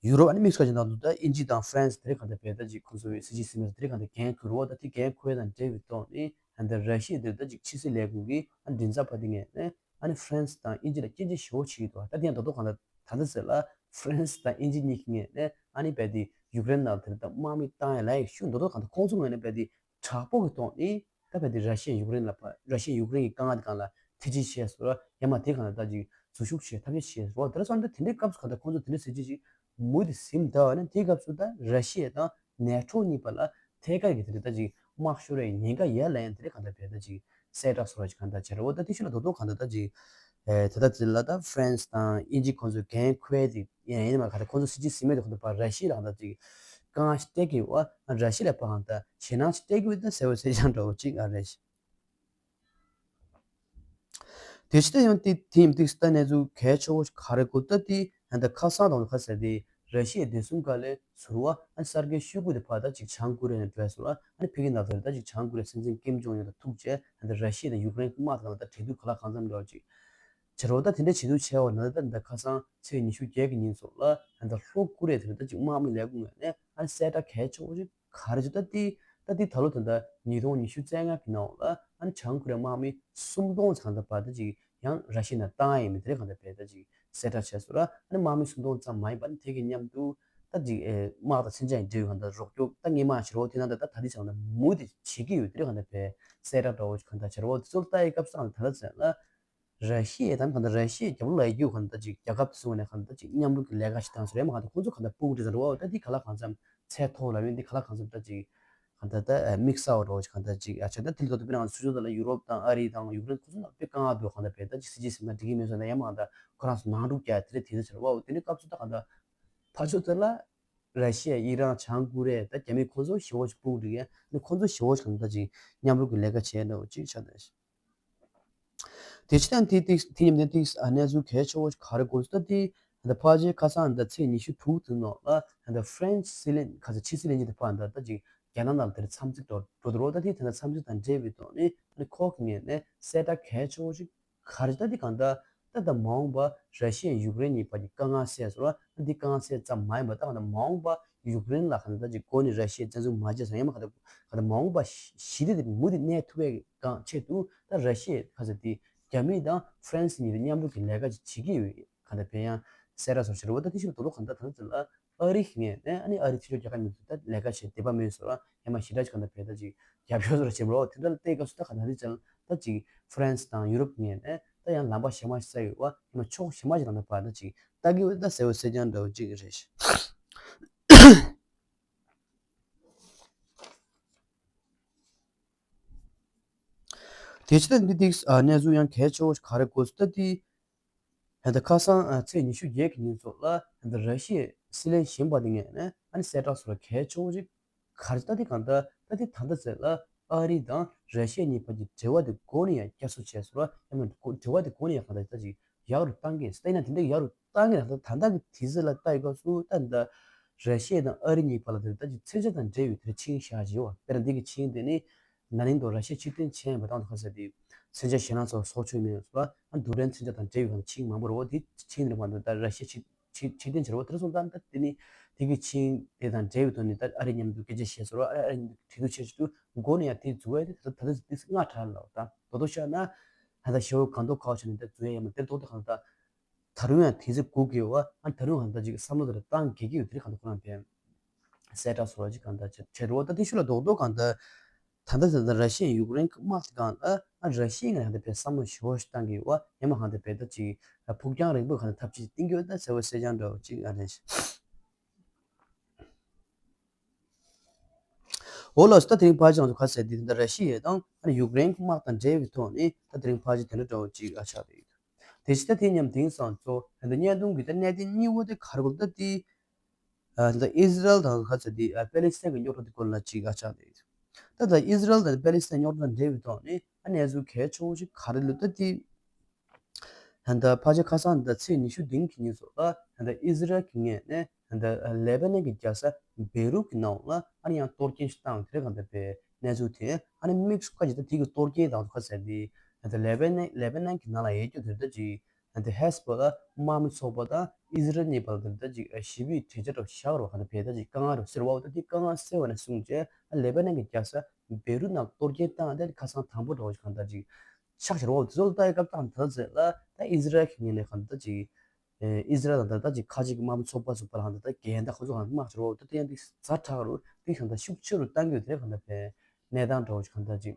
ཡུ་རོབ་ཨ་ནི་དམིགས་བསལ་ཅིག་ནང་དུ་ད་དབྱིན་ཇི་དང་ཧྥ་རན་སི་དེ་རིང་གང་ལྟར་བས་ད་ཅིག་ཁོང་ཚོའི་སྲིད་ཇུས་ཟིན་མེད་དེ་རིང་གང་ལྟར་འགན་འཁུར་རོགས་ད་དེ་འགན་འཁུར་ཡ་དང་འབྲེལ་བའི་ཐོག་ནས་ད་ལྟ་ར་ཤི་ཡ་དེར་ད་ཅིག་ཕྱི་སྲིད་ལས་ཁུངས་ཀྱི་ཨ་མགྲིན་ཚབ་པ་དེ་ངོས་ནས་ཨ་ནི་ཧྥ་རན་སི་དང་དབྱིན་ཇི་ལ་སྐྱོན་བརྗོད་ཞེ་པོ་བྱེད་ཀྱི་འདུག་ད་དེ་ཡང་རྡོག་རྡོག་གང་ལྟར་ད་ལྟ་ཟེར་ལ་ཧྥ་རན་སི་དང་དབྱིན་ཇི་གཉིས་ཀྱི་ངོས་ནས་ཨ་ནི་བས་དེ་ཡུཀ་རེན་ནང་དེར་ད་དམག་མི་བཏང་ཡ་ལ་ཡི་ཤུགས་རྡོག་རྡོག་གང་ལྟར་ཁོང་ཚོ་ངོས་ནས་བས་དེ། དྲག་པོ་གི་ཐོག་ནས་ད་བས་དེ་ར་ཤི་ཡ་ཡུཀ་རེན་ལ་ཕ་ར་ཤི་ཡ་ཡུཀ་རེན་གྱི་དཀའ་ངལ་དེ་སྒང་ལ་ཐེ་ཇུས་བྱས་སོང་ར་ཡང་མ་དེ་སྒང་ལ་ད་ཅིག་འཛུལ་ཞུགས་བྱས་ཐབས་ཤེས་བྱས་སོང་དེ་ལ་སོང་ད་དེ་འདྲའི་སྐབས་སུ་གང་ལྟར་ཁོང་ཚོ་དེ་འདྲའི་སྲིད་ཇུས་ཅིག་མུ་མཐུད་ཟིན་ད་བ་ན་དེའི་སྐབས་སུ་ད་ར་ཤི་ཡ་དང་ནེ་ཊོ་གཉིས་བར་ལ་ཐད་ཀར་གྱི་དེ་འདྲ་ད་ཅིག་དམག་ཤོར་བའི་ཉེན་ཁ་ཡར་ལ་ཡང་དེ་འདྲ་གང་ལྟར་བས་ད་ཅིག་གསལ་བསྒྲགས་སོང་ར་ཅིག་གང་ལྟར་བྱས་ར་འོ་ད་དེ་ཤུལ་ལ་རྡོག་རྡོག་གང་ལྟར་ད་ཅིག་ཨེ་ད་ལྟ་དེ་ལ་ད་ཧྥ་རན་སི་དང་དབྱིན་ཇི་ཁོང་ཚོའི་འགན་ཁུར་ཡ་དེ། ཡིན་ཡིན་མ་ག་ད་ཁོང་ཚོ་སྲིད་ཇུས་ཟིན་མེད་དུ་ཁོང་ཚོ་ཕར་ར་ཤི་ཡ་ལ་གང་ལྟར་ཅིག་དཀའ་ངལ་ཞིག་སྤྲད་ཀྱི་ཡོད་པ་ར་ཤི་ཡ་ལ་ཕར་གང་ལྟར་ཞེད་སྣང་ཞིག་སྤྲད་ཀྱི་ཡོད་ད་ཟེར་བའི་ཚེ་ཅང་འདྲ་བོ་ཅིག་ཨ་རེད། དེ་ཕྱི་ད་ཡང་དེ་དེ་ཡིན་དུས་ད་གནས་ཚུལ་གལ་ཆེ་བོ་ཞིག་ག་རེ་གོ་ད་དེ་ད་ཁ་སང་དང་ཁ་ཟེར་དེ་ར་ཤི་ཡའི་བདེ་སྲུང་བཀའ་བློན་ཟུར་པ་ཨ་ནི་གསར་འགོད་ཤོག་གུ་དེ་ཕར་ད་ཅིག་བྱང་ཀོ་རི་ཡ་ནས་བྲོས་སོང་ཨ་ནི་ཕ་གི་ནང་དུ་ད་ཅིག་བྱང་ཀོ་རི་ཡའི་སྲིད་འཛིན་ཀིམ་ཇོང་ཡོན་དང་ཐུག་བྱས་ད་ར་ཤི་ཡ་དང་ཡུཀ་རེན་དམག་དང་ད་འབྲེལ་གཏུག་ག་ལ་གང་འཚམ་འདྲ་བོ་ཅིག་བྱེད་རོགས་ད་དེ་འདྲ་བྱེད་དུས་བྱས་པ་ན་ད་ད་ཁ་སང་ཚེས་ཉི་ཤུ་བརྒྱད་ཀྱི་ཉིན་སོགས་ལ་ད་ལྷོ་ཀོ་རི་ཡ་དེ་ད་ཅིག་དམག་མི་ལས་ཁུངས་ངོས་ནས་ཨ་ནི་གསལ་བསྒྲགས་གལ་ཆེ་བོ་ཞིག་ག་རེ་བྱས་ད་དེ་ད་དེ་ད་ལོ་ད་ད་ཉིས་སྟོང་ཉི་ཤུ་རྩ་ལྔ་གི་ནང་ལ་ཨ་ནི་བྱང་ཀོ་རི་ཡ་དམག་མི་སུམ་སྟོང་ཙམ་ད་བར་ད་ཅིག་ཡང་ར་ཤི་ཡ་ནང་བཏང་ཡས་མི་དེ་རེད་གང་ལྟར་བས་ད་ཅིག་གསལ་བསྒྲགས་བྱས་སོང་ར་ཨ་ནི་དམག་མི་སུམ་སྟོང་ཙམ་མ་ཡིན་པ་ནི་དེ་གི་མཉམ་དུ་ད་ཅིག་དམག་དང་མཚོན་ཆ་ཡི་འབྲེལ་བའི་གང་ལྟར་རོགས་སྐྱོབ་ད་སྔོན་མ་བྱེད་རོགས་དེ་ནང་ད་ད་ད་དེ་ཙམ་ད་མུ་དེ་བྱེད་ཀྱི་ཡོད་དེ་རེད་གང་ལྟར་བས་གསལ་བསྒྲགས་འདྲ་བོ་ཞིག་གང་ལྟར་བྱེད་རོགས་དེ་ཚོ་ལ་ལྟ་ཡི་སྐབས་སུ་ད་ད་ད་ཟེར་ན། ར་ཤི་ཡས་དང་གང་ལྟར་ར་ཤི་ཡའི་རྒྱབ་ལོགས་ལ་ཡོད་རྒྱུ་གང་ལྟར་ཅིག་རྒྱལ་ཁབ་དེ་ཚོ་ནས་གང་ལྟར་ཅིག་མཉམ་རུབ་ཀྱི་ལས་ཀ་ཞིག་བཏང་ཟེར་ཡ་མ་གང་ལྟར་ཁོང་ཚོ་གང་ལྟར་སྤུ་གུ་དེ་ཚོ་རེད་བ་ད་འདི་ག་ལ་གང་འཚམ་ཚད་མཐོ་ལ་ཡོད་འདི་ག་ལ་གང་འཚམ་ད་ཅིག་གང་ལྟར་ད་དམིགས་བསལ་བ་འདྲ་བོ་ཅིག་གང་ལྟར་ཅིག་ཨ་ཆ་ད་དེ་ལ་ད་དུ་དཔེར་ན་ང་ཚོ་ཚུར་ཕྱོགས་ད་ལ་ཡུ་རོབ་དང་ཨ་རི་དང་ཡུཀ་རེན་ཁོ་ཚོ་ནང་དཔེ་དཀའ་ངལ་འདུག་གང་ལྟར་བས་ད་ཅིག་སྲིད་ཇུས་ཟིན་ན་འགྲིག་གི་མེད་ཟེར་ན་ཡ་མ་གང་ལྟར་ཁོ་རང་ཚོ་ནང་འཁྲུག་རྒྱག་དེ་རེད་དེ་རེད་ཟེར་བ་འོ་དེ་འདྲའི་སྐབས་སུ་ད་གང་ལྟར་ཕར་ཕྱོགས་དེ་ལ་ར་ཤི་ཡ་ཨི་རན་བྱང་ཀོ་རི་ཡ་ད་རྒྱ་མི་ཁོང་ཚོ་ཞེ་བོ་ཅིག་སྤུ་གུ་འགྲིག་ཡ་ནི་ཁོང་ཚོ་ཞེ་བོ་ཅིག་གང་ལྟར་ཅིག་མཉམ་རུབ་ཀྱི་ལས་ཀ་བྱས་འདྲ་བོ་ཅིག་ཆགས་འདུག་དེ་ཕྱི་ནས་དེ་ཏིག་དེ་ཉིན་དེ་ཏིག་གནས་ཚུལ་གལ་ཆེ་བོ་ག་རེ་དགོས་ཟེར་ན་དེ་ད་ཕལ་ཆེར་ཁ་སང་ད་ཚེས་ཉི་ཤུ་དྲུག་དེ་ནང་ལ་ད་ཕ་རན་སི་སྲིད་བློན་ཁ་ས་ཕྱི་སྲིད་བློན་ཆེན་དེ་ཕར་ད་ད་ཅིག་རྒྱ་ནག་ནང་ལ་དེར་འཚམས་གཟིགས་འགྲོ་འགྲོ་འདུག་རོགས། ད་དེ་ད་ད་འཚམས་གཟིགས་དང་འབྲེལ་བའི་ཐོག་ནས་ད་ཁོ་གི་ངོས་ནས་གསལ་བསྒྲགས་གལ་ཆེ་བོ་ཞིག་ག་རེ་ད་དེ་གང་ལྟར་ད་ད་མ་འོངས་པ་ར་ཤི་ཡ་ཡུཀ་རེན་གཉིས་བར་གྱི་དཀའ་ངལ་སེལ་སོང་ར། ད་དེ་དཀའ་ངལ་སེལ་ཙམ་མ་ཡིན་པ་ད་གང་ལྟར་མ་འོངས་པ་ཡུཀ་རེན་ལ་གང་ལྟར་ད་ཅིག་འགོ་ནས་ར་ཤི་ཡས་བཙན་འཛུལ་མ་བྱས་ཙང་ཡང་མ་གང་ལྟར་གང་ལྟར་མ་འོངས་པ་ཞི་བདེ་དེ་མུ་མཐུད་གནས་ཐུབ་པའི་གང་ཆེད་དུ་ད་ར་ཤི་ཡས་ཁ་ས་དེ་ རྒྱ་མི་དང་ཧྥ་རན་སི་གཉིས་ལ་མཉམ་རུབ་ཀྱི་ལས་ཀ་ཅིག་བྱེད་ཀྱི་ཡོད། གང་ལྟར་བལ་ཡང་གསལ་བསྒྲགས་སོགས་བྱེད་རོགས། ད་དེ་ཞིག་ལ་དོ་དོ་གང་ལྟར་ད་ལྟ་ལ་ཨ་རི་ངས་ནས་ཨ་ནི་ཨ་རི་ཚུད་ཆོག་རྒྱལ་ཁབ་མི་ཚོ་ད་ལས་ཀ་བྱེད་འདོད་པ་མེད་སོགས་ལ་ཧེ་མ་ཞེ་དྲག་ཅིག་གང་ལྟར་བལ་ད་ཅིག་རྒྱབ་སྐྱོར་སོགས་བྱེད་རོགས། དེ་འདྲ་ལ་བལྟས་སྐབས་སུ་ད་གང་ལྟར་དེ་ཅང་ད་ཅིག་ཧྥ་རན་སི་དང་ཡུ་རོབ་ངས་ནས་ད་ཡང་ལམ་པ་གཞན་མ་ཞིག་བཙལ་ཡོད་བ། ཧེ་མ་ཕྱོགས་གཞན་མ་ཞིག་གང་ལྟར་བལ་ད་ཅིག་ལྟ་གི་ཡོད། ད་ཟེར་བ་གསལ་རྐྱང་འདྲ་བོ་ཅིག་རེད། དེ་ཕྱི་ད་འདི་ཏིག་ཨ་གནས་ཚུལ་ཡང་གལ་ཆེ་བོ་ཞིག་ག་རེ་དགོས་སུ་ད་དེ་ཧན་ད་ཁ་སང་ཨ་ཚེས་ཉི་ཤུ་བརྒྱད་ཀྱི་ཉིན་ཚོ་ལ་ཧན་ད་ར་ཤི་ཡའི་སྲིད་བློན་གཞོན་པ་དེ་ངས་ནས་ཨ་ནི་གསལ་བསྒྲགས་སོགས་ལ་གལ་ཆེ་བོ་ཞིག་ག་རེ་ད་དེ་གང་ལྟར་ད་དེ་ད་ལྟ་ཚེ་ལ་ཨ་རི་དང་ར་ཤི་ཡ་གཉིས་བར་གྱི་འབྲེལ་བ་དེ་འགོ་ནས་ཡང་བསྐྱར་གསོ་བྱས་སོགས་ལ་ཡང་ན་འབྲེལ་བ་དེ་འགོ་ནས་ཡང་གང་ལྟར་ད་ཅིག་ཡག་རུ་བཏང་གི་ཡིན། ད་ཡིན་ན་དེ་འདྲ་ཡག་རུ་བཏང་གི་རེད། ད་ད་ལྟ་གི་དུས་ཚོད་ལ་ད་ལྟ་གི་དུས་ཚོད་ལ་ད་ད་ར་ཤི་ཡ་དང་ཨ་རི་གཉིས་བར་ལ་དེ་ད་ཅིག་མཚོན་ཆ་དང་འབྲེལ་བའི་དེ་ཆིངས་བཞག་བྱས་ཡོད་པ། དཔེར་ན་འདི་གི་ཆིངས་དེ་ནི་ན་ནིང་དུ་ར་ཤི་ཡ་ཕྱིར་འཐེན་བྱས་པ་དང་དུ་ཁ་ས་དེ་མཚོན་ཆ་ཞེད་སྣང་ཚོ་བཟོ་ཆོག་མེད་པ། ཨ་རྡུལ་ཕྲན་མཚོན་ཆ་དང་འབྲེལ་བའི་ཆིངས་མང་པོ་རེད་པ། དེ་ཆིངས་དེ་མ་གཏོགས་ད་ར་ཤི་ཡ་ཕྱིར་ཕྱིར་ཕྱིར་འཐེན་བྱས་རེད་པ། དེ་སོང་ཙང་ད་དེ་ནི་དེ་གི་ཆིངས་དེ་དང་འབྲེལ་བའི་ཐོག་ནས་ད་ཨ་རི་མཉམ་དུ་སྐད་ཆ་བཤད་ཚོ་ར། ཨ་རི་ཨ་རི་མཉམ་དུ་གྲོས་བསྡུར་བྱས་ཆེད་དུ་འགོ་ནས་ཡང་དེ་འཛུལ་བ་དེ་ད་ད་ད་དེ་སྔ་དྲགས་ལ། ད་དོ་དོ་ཤ་ན་ཧ་ད་ཤོ་གང་དོ་ཁ་བ་ཆ་ནས་ད་འཛུལ་ཡ་ཡ་མ་དེར་དོ་དོ་གང་ད། ད་རུང་ཡང་དེ་ཚོ་སྒུག་གི་ཡོད་པ། ཨ་ད་རུང་གང་ལྟར་ཅིག་བསམ་བློ་དེ་ལ་བཏང་གི་གི་ཡོད། དེ་རིང་གང་ལྟར་ཁོ་རང་ཕན་གསལ་བསྒྲགས་སོགས་ཅིག་གང་ལྟར་བྱེད་བྱེད་རོགས། ད་དེ་ཤུ་ལ་རྡོག་རྡོག་གང་ལྟར་ད་ལྟ་ད་ལྟ་ར་ཤི་ཡ་ཡུཀ་རེན་གྱི་དམག་དེ་གང་ལ་ཨ་ར་ཤི་ཡ་ང་ད་ཕན་བསམ་བློ་ཞེ་པོ་ཞིག་བཏང་གི་ཡོད་པ། ཡང་མ་གང་ལྟར་བས་ད་ཅིག་ཕུགས་རྒྱང་རིང་པོའི་གང་ལྟར་ཐབས་ཇུས་བཏིང་གི་ཡོད། ད་ཟེར་བ་གསལ་རྐྱང་འདྲ་བོ་ཅིག་ཨ་རེད། འོ་ལགས་སོ། ད་དེ་རིང་ཕལ་ཆེར་ང་ཚོ་ག་ཟེར་དེ་ད་ར་ཤི་ཡ་དང་ཨ་ནི་ཡུཀ་རེན་གྱི་དམག་དང་འབྲེལ་བའི་ཐོག་ནས་ད་དེ་རིང་ཕལ་ཆེར་དེ་འདྲ་འདྲ་བོ་ཅིག་ཨ་ཆགས་རེད། དེ་བཞིན་ད་དེ་མཉམ་དེང་སང་ཚོ་ད་བརྙན་ཐུང་གི་ད་གནད་དོན་གཉིས་པོ་དེ་ག་རེ་གོ་ད་དེ་ད་ཨི་ཟི་རལ་དང་ག་ཚོད་དེ་པེ་ལི་སི་ཐན་གྱི་རྙོག་དྲ་དེ་སྐོར་ལ་ཅིག་ཨ་ཆགས་རེད། ད་ད་ཨི་ཟི་རལ་དང་པེ་ལི་སི་ཐན་རྙོག་དྲ་དང་འབྲེལ་བའི་ཐོག་ནས་ཨ་གནས་ཚུལ་གལ་ཆེ་བོ་ཞིག་ག་རེ་ལབ་ད་དེ། ད་ཕལ་ཆེར་ཁ་སང་ད་ཚེས་ཉི་ཤུ་བདུན་གྱི་ཉིན་སོགས་ལ་ད་ཨི་ཟི་རལ་གྱི་ངོས་ནས་ད་ལེ་བྷ་ནན་གྱི་རྒྱལ་ས་བེ་རུད་ཀྱི་ནང་ལ་ཨ་ནི་ཡང་གཏོར་སྐྱོན་ཞིག་བཏང་དེ་རེད། གང་ལྟར་པའི་གནས་ཚུལ་དེ་ཨ་ནི་དམིགས་སུ་བཀར་གྱི་ད་དེ་གི་གཏོར་སྐྱོན་དང་ཁ་ཟེར་དེ་ད་ལེ་བྷ་ནན་ལེ་བྷ་ནན་གྱི་ནང་ལ་ཡོད་རྒྱུ་དེ་ད་ཅིག་ད་ཧེ་སི་བྷོ་ལ་དམག་མི་ཚོགས་པ་དང་ཨི་ཟི་རལ་གཉིས་བར་ལ་དེ་ད་ཅིག་ཞི་བའི་གྲོས་འཆར་རུ་བཞག་རོགས། གང་ལྟར་པའི་ད་ཅིག་དཀའ་ངལ་རུ་སེལ་བ་འོ་ད་དེ་དཀའ་ངལ་སེལ་བ་ནས་བཟུང་བྱས་ཨ་ལེ་བྷ་ནན་གྱི་རྒྱལ་ས་བེ་རུད་ནང་གཏོར་སྐྱོན་བཏང་དེ་ཁ་སང་དང་པོ་འདྲ་བོ་ཞིག་གང་ལྟར་ཅིག་ཆགས་ཤར་བ་དེ་ཚོ་ལ་ལྟ་ཡི་སྐབས་དང་ད་ཚེ་ལ་ད་ཨི་ཟི་རལ་གྱི་ངོས་ནས་གང་ལྟར་ཅིག་ཨི་ཟི་རལ་དང་ད་ལྟ་ཅིག་ཁ་ཅིག་གི་དམག་མི་ཚོགས་པ་ཚོ་བར་གང་ལྟར་ད་འགལ་ཟླ་ཁོ་ཚོ་གང་དམག་ཤར་བ་ད་ད་ཡང་དེ་ཛ་དྲག་རུ་དེ་གང་ལྟར་ཤུགས་ཆེ་རུ་བཏང་གི་ཡོད་དེ་གང་ལྟར་པའི་གནས་སྟངས་འདྲ་བོ་ཞིག་གང་ལྟར་ཅིག་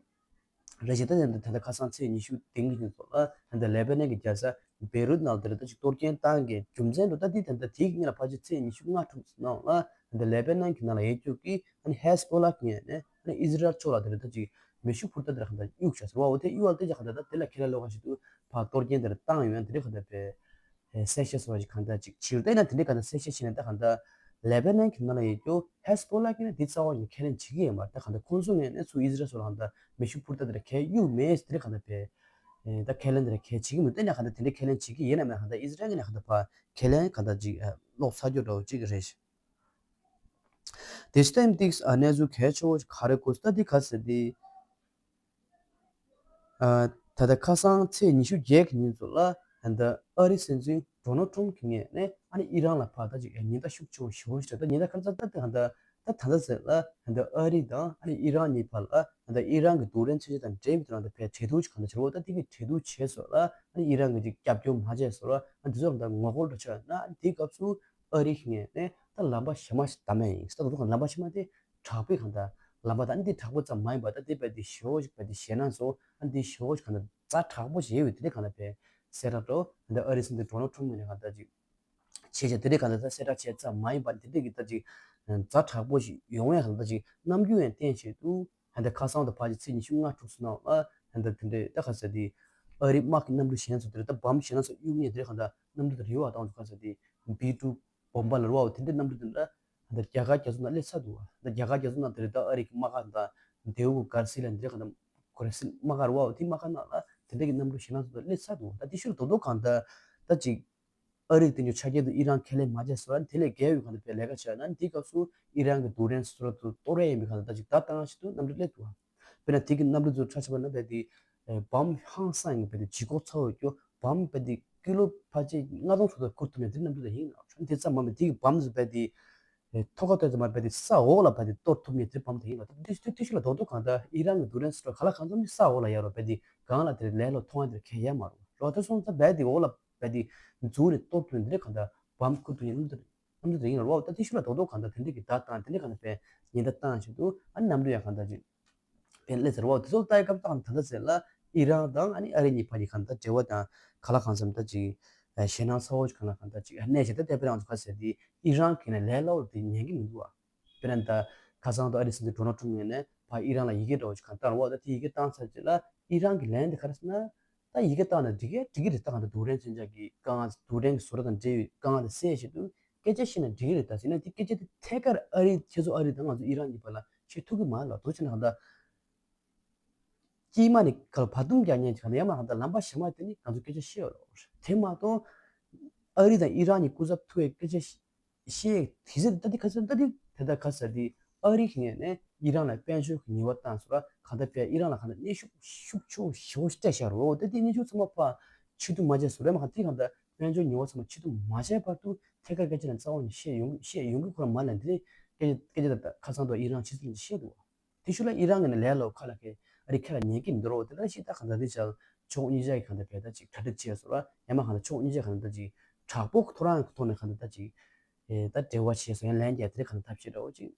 རེད་ཅེས་ད་ད་ད་ཁ་སང་ཚེས་ཉི་ཤུ་བདུན་གྱི་ཉིན་ཚོ་ལ་ད་ལེ་བྷ་ནན་གྱི་རྒྱལ་ས་བེ་རུད་ནང་དེར་ད་ཅིག་གཏོར་སྐྱོན་བཏང་གི་རྒྱུ་མཚན་དུ་ད་དེ་ད་ད་དེའི་སྔོན་ལ་ཕལ་ཆེར་ཚེས་ཉི་ཤུ་ལྔ་དྲུག་ནང་ལ་ད་ལེ་བྷ་ནན་གྱི་ནང་ལ་ཡོད་རྒྱུ་གི་ཨ་ནི་ཧེ་སི་བྷོ་ལ་གི་ངོས་ནས་ཨ་ནི་ཨི་ཟི་རལ་ཕྱོགས་ལ་དེ་རེད་ད་ཅིག་མེ་ཤུགས་འཕུར་མདའ་དེ་ར་གང་ལྟར་གཡུག་བཞག་ཟེར་བ་འོ་དེ་གཡུག་བ་དེ་ཅག་གང་ལྟར་ད་དེ་ལ་ཁས་ལེན་ལོག་ག་ཞིག་ཏུ་ཕར་གཏོར་སྐྱོན་དེ་ར་བཏང་ཡོང་དེ་རེད་གང་ལྟར་པའི་གསལ་བཤད་སོགས་ཅིག་གང་ལྟར་ཅིག་ཕྱིར་བལྟས་ན་དེ་འདྲའི་གང་ལྟར་གསལ་བཤད་བྱས་ན་ད་གང་ལྟར་ལེ་བྷ་ནན་གྱི་ནང་ལ་ཡོད་རྒྱུ་ཧེ་སི་བྷོ་ལ་གིས་ནི་དེ་རྩ་བ་ནས་ཁས་ལེན་བྱེད་ཀྱི་ཡོད་མ་རེད། ད་གང་ལྟར་ཁོང་ཚོ་ངོས་ནས་ཚུར་ཨི་ཟི་རལ་སོགས་ལ་གང་ལྟར་མེ་ཤུགས་འཕུར་མདའ་དེ་ར་གས་གཡུག་མེད་དེ་རེད་གང་ལྟར་པའི་ད་ཁས་ལེན་དེ་ར་གས་བྱེད་ཀྱི་མི་འདུག་ན་གང་ལྟར་དེ་འདྲའི་ཁས་ལེན་བྱེད་ཀྱི་ཡིན་ན་མེད་གང་ལྟར་ཨི་ཟི་རལ་གྱིས་ནི་གང་ལྟར་ཕར་ཁས་ལེན་གང་ལྟར་ཅིག་ལོག་ཚར་རྒྱུ་འདྲ་བོ་ཅིག་རེད། དེ་ཤི་ཏེམ་ཏིགས་གནས་ཚུལ་གལ་ཆེ་བོ་ག་རེ་དགོས་ད་འདི་ག་ཟེར་འདི། ད་ལྟ་ཁ་སང་ཚེས་ཉི་ཤུ་བརྒྱད་ཀྱི་ཉིན་ཚོ་ལ་ད་ལྟ་ཨ་རིའི་སྲིད་འཛིན་ཌོ་ནལ་ཊམ་གྱི་ངོས་ནས་ཨ་ནི་ཨི་རན་ལ་ཕར་ད་ཅིག་ཉེན་བརྡ་ཤུགས་ཆེ་བོ་ཞེ་པོ་ཞིག་ད་ཉེན་བརྡ་ག་རེ་ད་ད་ད་ད་ད་ད་ཟེར་ལ་ད་ལྟ་ཨ་རི་དང་ཨ་ནི་ཨི་རན་གཉིས་བར་ལ་ད་ལྟ་ཨི་རན་གྱི་རྡུལ་ཕྲན་མཚོན་ཆ་དང་འབྲེལ་བའི་དོན་དུ་ཕར་གྲོས་བསྡུར་ཞིག་གང་ལྟར་བྱེད་རོགས། ད་དེ་གི་གྲོས་བསྡུར་བྱས་སོང་ལ་ཨ་ནི་ཨི་རན་གྱིས་ཅིག་རྒྱབ་སྐྱོར་མ་བྱས་སོང་ལ་ཨ་ནི་དེ་ཚོ་ད་ངོ་རྒོལ་འགྲོ་ཆོག་ན་ཨ་ནི་དེའི་སྐབས་སུ་ཨ་རི་གི་ངོས་ནས་ད་ལམ་པ་གཞན་མ་ཞིག་བདམས་ཡ་ཡིན་ཟེར། ད་དུང་ལམ་པ་གཞན་མ་དེ་དྲག་པོའི་གང་ལྟར་ལམ་པ་དང་འདི་དྲག་པོ་ཙམ་མ་ཡིན་པ་ད་དེ་བས་དེ་ཞེ་པོ་ཞིག་བས་དེ་ཞེད་སྣང་བཟོ་ཨ་འདི་ཞེ་པོ་ཞིག་གང་ལྟར་ཛ་དྲག་པོ་ཞིག་ཡོད་དེ་འདྲ་གང་ལྟར་བས་གསལ་བསྒྲགས་འགྲོ་ད་ཨ་རིའི་སྲིད་འཛིན་ཌོ་ནལ་ཊམ་ངོས་ནས་གང་ལྟར་ཅིག་བྱས་བྱས་དེ་འདྲ་གང་ལྟར་ད་གསལ་བསྒྲགས་བྱས་ཙམ་མ་ཡིན་པ་དེ་འདྲ་གི་ད་ཅིག་ཛ་དྲག་པོ་ཞིག་ཡོང་ཡ་གང་ལྟར་ཅིག་རྣམ་འགྱུར་ཡང་བསྟན་བྱས་འདུག་ད་ལྟ་ཁ་སང་དང་ཕལ་ཆེར་ཚེས་ཉི་ཤུ་ལྔ་དྲུག་ཙམ་ནང་ལ་ད་ལྟ་དེ་འདྲའི་ད་ག་ཟེར་དེ་ཨ་རིའི་དམག་གི་གནམ་གྲུ་གཞན་ཚོ་དེ་འདྲ་ད་བམ་གཞན་ཚོ་གཡུག་མཁན་དེ་འདྲ་གང་ལྟར་གནམ་གྲུ་དེ་རེད་བ། ད་ང་ཚོ་ག་ཟེར་དེ་བི་ཊུ་བོམ་བར་ལ་རེད་བ། དེ་འདྲའི་གནམ་གྲུ་དེ་འདྲ་ད་ལྟ་རྒྱ་གར་རྒྱ་མཚོ་ནང་སླེབས་ཚར་འདུག་བ། ད་རྒྱ་གར་རྒྱ་མཚོ་ནང་དེ་འདྲ་ད་ཨ་རི་གི་དམག་སྒར་དང་དེའུ་ག་ར་སི་ལ་འདི་འདྲ་གང་ལྟར་གོ་རེ་སི་དམག་སྒར་རེད་བ། དེ་དམག་སྒར་ནང་ལ་དེ་འདྲ་གི་གནམ་གྲུ་གཞན་ཚོ་དེ་སླེབས་ཚར་འདུག་ད་དེ་ཕྱིར་དོ་དོ་གང་ལྟར་ད་ཅིག་ཨ་རིའི་དེ་ཚོ་ཆ་རྐྱེན་དུ་ཨི་རན་ཁས་ལེན་མ་བྱས་སོང་ན་དེ་ལས་བརྒལ་བའི་གང་ལྟར་པའི་ལས་ཀ་བྱས་ན་དེའི་སྐབས་སུ་ཨི་རན་གྱི་རྡུལ་ཕྲན་སོ་སོ་གཏོར་ཡས་ཡིན་པའི་གང་ལྟར་ཅིག་ད་ལྟ་ཞིག་ཏུ་གནམ་གྲུ་སླེབས་འདུག་དཔེར་ན་དེ་གི་གནམ་གྲུ་ཚོ་ཁྲ་ཆགས་པ་ན་བས་དེ་བམ་ཧང་སང་ཡིན་པས་དེ་ལྗིད་ཁོག་ཚ་བོ་སྐྱོ་བམ་བས་དེ་ཀི་ལོ་ཕལ་ཆེར་ལྔ་སྟོང་ཚོ་ད་ཁུར་ཐུབ་ནས་དེ་གནམ་གྲུ་ད་ཡིན་ནོ་དེ་ཙམ་མ་མེད་དེ་གི་བམ་ཚོ་བས་དེ། ཐོག་ཁ་གཏོད་ཙམ་མ་རེད་པས་དེ་ས་འོག་ལ་བས་དེ་གཏོར་ཐུབ་མཁན་དེ་བམ་དེ་ཡིན་ལ། དེ་དེ་དེ་ཤུ་ལ་རྡོག་རྡོག་གང་ལྟར་ཨི་རན་གྱི་རྡུལ་ཕྲན་སུ་ག་ལ་གང་འཚམ་ནི་ས་འོག་ལ་ཡར་རོ་བས་དེ་གང་ལ་དེར་ལས་ལོ་མཐོང་བ་དེར་ཁེ་ཡ་མ་རོ་རོ། དེ་སོང་ཙང་བས་དེ་འོག་ལ་བས་དེ་འཛུགས་ནས་གཏོར་ཐུབ་ནས་དེ་གང་ལྟར་བམ་ཁུ་ཐུག་ཡིན་ནམ་དེ་རེད་ཡིན་རོ། ད་དེ་ཤུ་ལ་རྡོག་རྡོག་གང་ལྟར་དེ་འདྲ་གི་བརྡ་བཏང་དེ་འདྲ་གང་ལྟར་བས་ཉེན་བརྡ་བཏང་བཞིན་དུ་ཨ་ནི་གནམ་གྲུ་ཡང་གང་ལྟར་ཅིག་པའི་ལས་ཟེར་བ་དེ་ཚོ་ལྟ་ཡི་སྐབས་དང་ད་ལྟ་ཟེར་ལ་ཨི་རན་དང་ཨ་ནི་ཨ་རི་གཉིས་བར་གྱི་གང་ལྟར་འབྲེལ་བ་དང་ག་ལ་གང་འཚམ་ད་ཅིག་ཞེད་སྣང་ཚ་བོ་ཅིག་གང་ལ་གང་ལྟར་ཅིག་གནས་བྱས་ད་ལྟ་དཔེར་ན་ང་ཚོ་ག་ཟེར་དེ་ཨི་རན་གྱི་ནས་ལས་སླ་བོར་དེ་ཉན་གྱི་མི་འདུག་བ། དཔེར་ན་ད་ཁ་སང་དུ་ཨ་རི་སྲིད་འཛིན་ཌོ་ནལ་ཊམ་ངོས་ནས་ཕ་ཨི་རན་ལ་ཡི་གེ་འདྲ་བོ་ཅིག་གང་བཏང་བ་ད་དེ་ཡི་གེ་བཏང་ཚར་རྗེས་ལ་ཨི་རན་གྱི་ལན་དེ་ག་རེ་ཟེར་ན། ད་ཡི་གེ་བཏང་ན་འགྲིག་གི་འགྲིག་གི་རེད། ད་གང་ལྟར་རྡུལ་ཕྲན་མཚོན་ཆ་གི་དཀའ་ངལ་རྡུལ་ཕྲན་གྱི་བཟོ་གྲྭ་དང་འབྲེལ་བའི་དཀའ་ངལ་དེ་སེལ་བྱེད་དུ་སྐད་ཆ་བཤད་ན་འགྲིག་གི་རེད། ད་ཟེར་ན་དེ་སྐད་ཆ་དེ་ཐད་ཀར་ཨ་རི་ཁྱེད་ཚོ་ཨ་རི་དང་ང་ཚོ་ཨི་རན་གཉིས་བར་ལ་བྱེད་ཐུབ་ཀྱི་མ་རེད་ལ། དོ་བྱས་ན་གང་ལྟར་དཀྱིལ་མ་ནས་ག་ལ་བར་འདུམ་རྒྱག་མཁན་གྱི་གང་ལྟར་ཡང་མ་གང་ལྟར་ལམ་པ་གཞན་མ་དེ་ནི་ང་ཚོ་སྐད་ཆ་བཤད་ཡོད་རེད། དེ་མ་གཏོགས་ཨ་རི་དང་ཨི་རན་གཉིས་སྐུ་ཚབ་ཐུག་པའི་སྐད་ཆ་ཤེས་དེ་ཟེར་ད་དེ་ཁ་ཟེར་ད་དེ་དེ་ད་ཁ་ཟེར་དེ་ཨ་རི་གི་ངོས་ནས་ཨི་རན་ལ་དཔལ་འབྱོར་གྱི་ཉེས་པ་བཏང་ཟེར་བ་ག་ད་པའི་ཨི་རན་ལ་ག་ད་གནོན་ཤུགས་ཤུགས་ཆེ་བོ་ཞེ་པོ་སྤྲད་བཞག་རོ། ད་དེ་གནོན་ཤུགས་ཚང་མ་ཕར་ཕྱིར་བསྡུ་མ་བྱས་ཟེར་རེད་མ་ག་དེ་ག་ད་དཔལ་འབྱོར་ཉེས་པ་ཚང་མ་ཕྱིར་བསྡུ་མ་བྱས་བར་དུ་ཐད་ཀར་སྐད་ཆ་ལ་རྩ་བ་ནས་བཤད་ཡོང་བཤད་ཡོང་གི་ཁོ་རང་མ་ལ་འདི་སྐད་ཆ་སྐད་ཆ་ད་ཁ་སང་དུ་ཨི་རན་ཕྱི་སྲིད་ལ་བཤད་འདུག་བ། དེ་ཤུ་ལ་ཨི་རན་གྱི་ནས་ལས་ལོ་ཁ་ལ་ཁེ་ཨ་རི་ཁ་ལ་ཉན་གྱི་མི་འདུག་རོ། དེ་ལ་ཤི་ད་ག་ད་དེ་ཆ་ཕྱོགས་གཉིས་ཆ་གི་ག་ད་བས་ད་ཅིག་གྲ་སྒྲིག་བྱས་སོ་ར་ཡང་མ་ག་ད་ཕྱོགས་གཉིས་ཆ་ག་ད་ད་ཅིག་དྲག་པོ་ཐོ་རངས་ཀྱི་ཐོག་ནས་ག་ད་ད་ཅིག་ཨེ་ད་འབྲེལ་བ་བྱས་སོ་ཡང་ལན་རྒྱག་དེ་རིགས་ག་ད་ཐབས་ཤེས་འདྲ་བོ་ཅིག་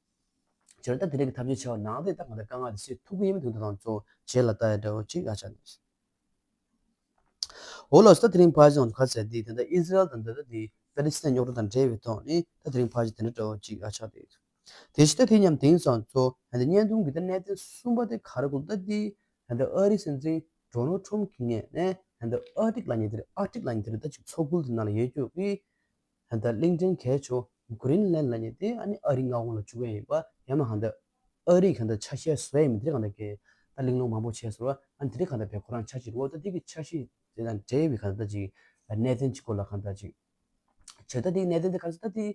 བྱས་ད་དེ་རིགས་ཀྱི་ཐབས་ཤེས་བྱས་པ་ནང་དེ་ད་ག་ད་དཀའ་ངལ་དེ་སེལ་ཐུབ་ཀྱི་ཡིན་མི་ཐུབ་ད་དང་གཙོ་བྱས་ལ་ལྟ་ཡ་འདྲ་བོ་ཅིག་ཨ་ཆ་འདུག་འོ་ལགས་སོ། ད་དེ་རིང་ཕལ་ཆེར་ང་ཚོ་ག་ཟེར་དེ་ད་ལྟ་ཨི་ཟི་རལ་དང་ད་ལྟ་དེ་པེ་ལི་སི་ཐན་རྙོག་དྲ་དང་འབྲེལ་བའི་ཐོག་ནས་ད་དེ་རིང་ཕལ་ཆེར་དེ་འདྲ་འདྲ་བོ་ཅིག་ཨ་ཆགས་བསྡད་ཡོད། དེ་བཞིན་ད་དེ་མཉམ་དེང་སང་ཚོ་ད་ལྟ་བརྙན་ཐུང་གི་ད་གནད་དོན་གསུམ་པ་དེ་ག་རེ་གོ་ད་དེ་ད་ལྟ་ཨ་རི་སྲིད་འཛིན་ཌོ་ནལ་ཊམ་གྱི་ངོས་ནས་ད་ལྟ་ཨར་ཀ་ཊིག་ལབ་མཁན་དེ་རེད། ཨར་ཀ་ཊིག་ལབ་མཁན་དེ་རེད། ད་ཅིག་མཚོ་ཁུལ་དེ་ནང་ལ་ཡོད་རྒྱུ་གི་ད་ལྟ་གླིང་ཕྲན་གལ་ཆེ་བོ་གྷི་རིན་ལན་ལབ་མཁན་དེ་ཨ་ནི་ཨ་རིའི་མངའ་ཁོངས་ལ་བཅུག་གི་ཡིན་པ་ཡང་མ་གང་ལྟར་ཨ་རིའི་གང་ལྟར་ཆ་ཤས་བཟོ་ཡ་མི་དེ་གང་ལྟར་གི་ད་གླེང་སློང་མང་པོ་བྱས་སོང་བ། ཨ་ནི་དེ་རིགས་གང་ལྟར་བས་ཁོ་རང་ཆ་ཤས་རེད་བ། ད་དེ་གི་ཆ་ཤས་དེ་དང་འབྲེལ་བའི་གང་ལྟར་ཅིག་གནད་དོན་གཅིག་སྐོར་ལ་གང་ལྟར་ཅིག་བྱས། ད་དེ་གནད་དོན་དེ་ག་ཚོད་ད་དེ་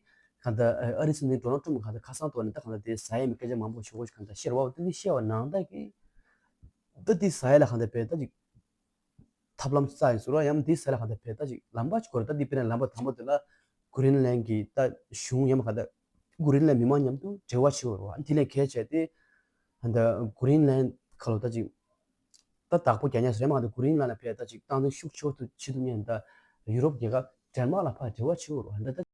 གང་ལྟར་ཨ་རི་སྲིད་འཛིན་ཌོ་ནལ་ཊམ་གང་ལྟར་ཁ་སང་ཐོག་ནས་ད་གང་ལྟར་དེ་ཟ་ཡ་མི་སྐད་ཆ་མང་པོ་ཞུ་དགོས་ཤིག་གང་ལྟར་བཤད་རེད་བ། ད་དེ་བཤད་པ་ནང་ལྟར་གི་ད་དེ་ཟ་ཡ་ལ་གང་ལྟར་བས་ད་ཅིག་ཐབས་ལམ་རྩ་ཡིན་ཟེར་བ་ཡང་དེའི་ས་ལ་ག་ད་བས་ད་ཅིག་ལམ་པ་ཅིག་གོ་རེ། ད་འདི་དཔེར་ན་ལམ་པ་དང་པོ་དེ་ལ་གྷི་རིན་ལན་གྱི་ད་གཞུང་ཡང་མ་ག་ད་གྷི་རིན་ལན་མི་མང་མཉམ་དུ་འབྲེལ་བ་བྱེད་དགོས་རེད་བ། དེ་ལས་གལ་ཆེ་དེ་ད་གྷི་རིན་ལན་ཁ་ལོ་ད་ཅིག་ད་བདག་པོ་རྒྱག་ཉན་ཟེར་མ་ག་ད་གྷི་རིན་ལན་ལ་བས་ད་ཅིག་སྟངས་འཛིན་ཤུགས་ཆེ་བོ་དུ་བྱེད་ཐུབ་ཉན་ད་ཡུ་རོབ་རྒྱལ་ཁབ་ཌེན་མཱག་ལ་ཕར་འབྲེལ་བ་བྱེད་དགོས་རེད་བ། ད་ད།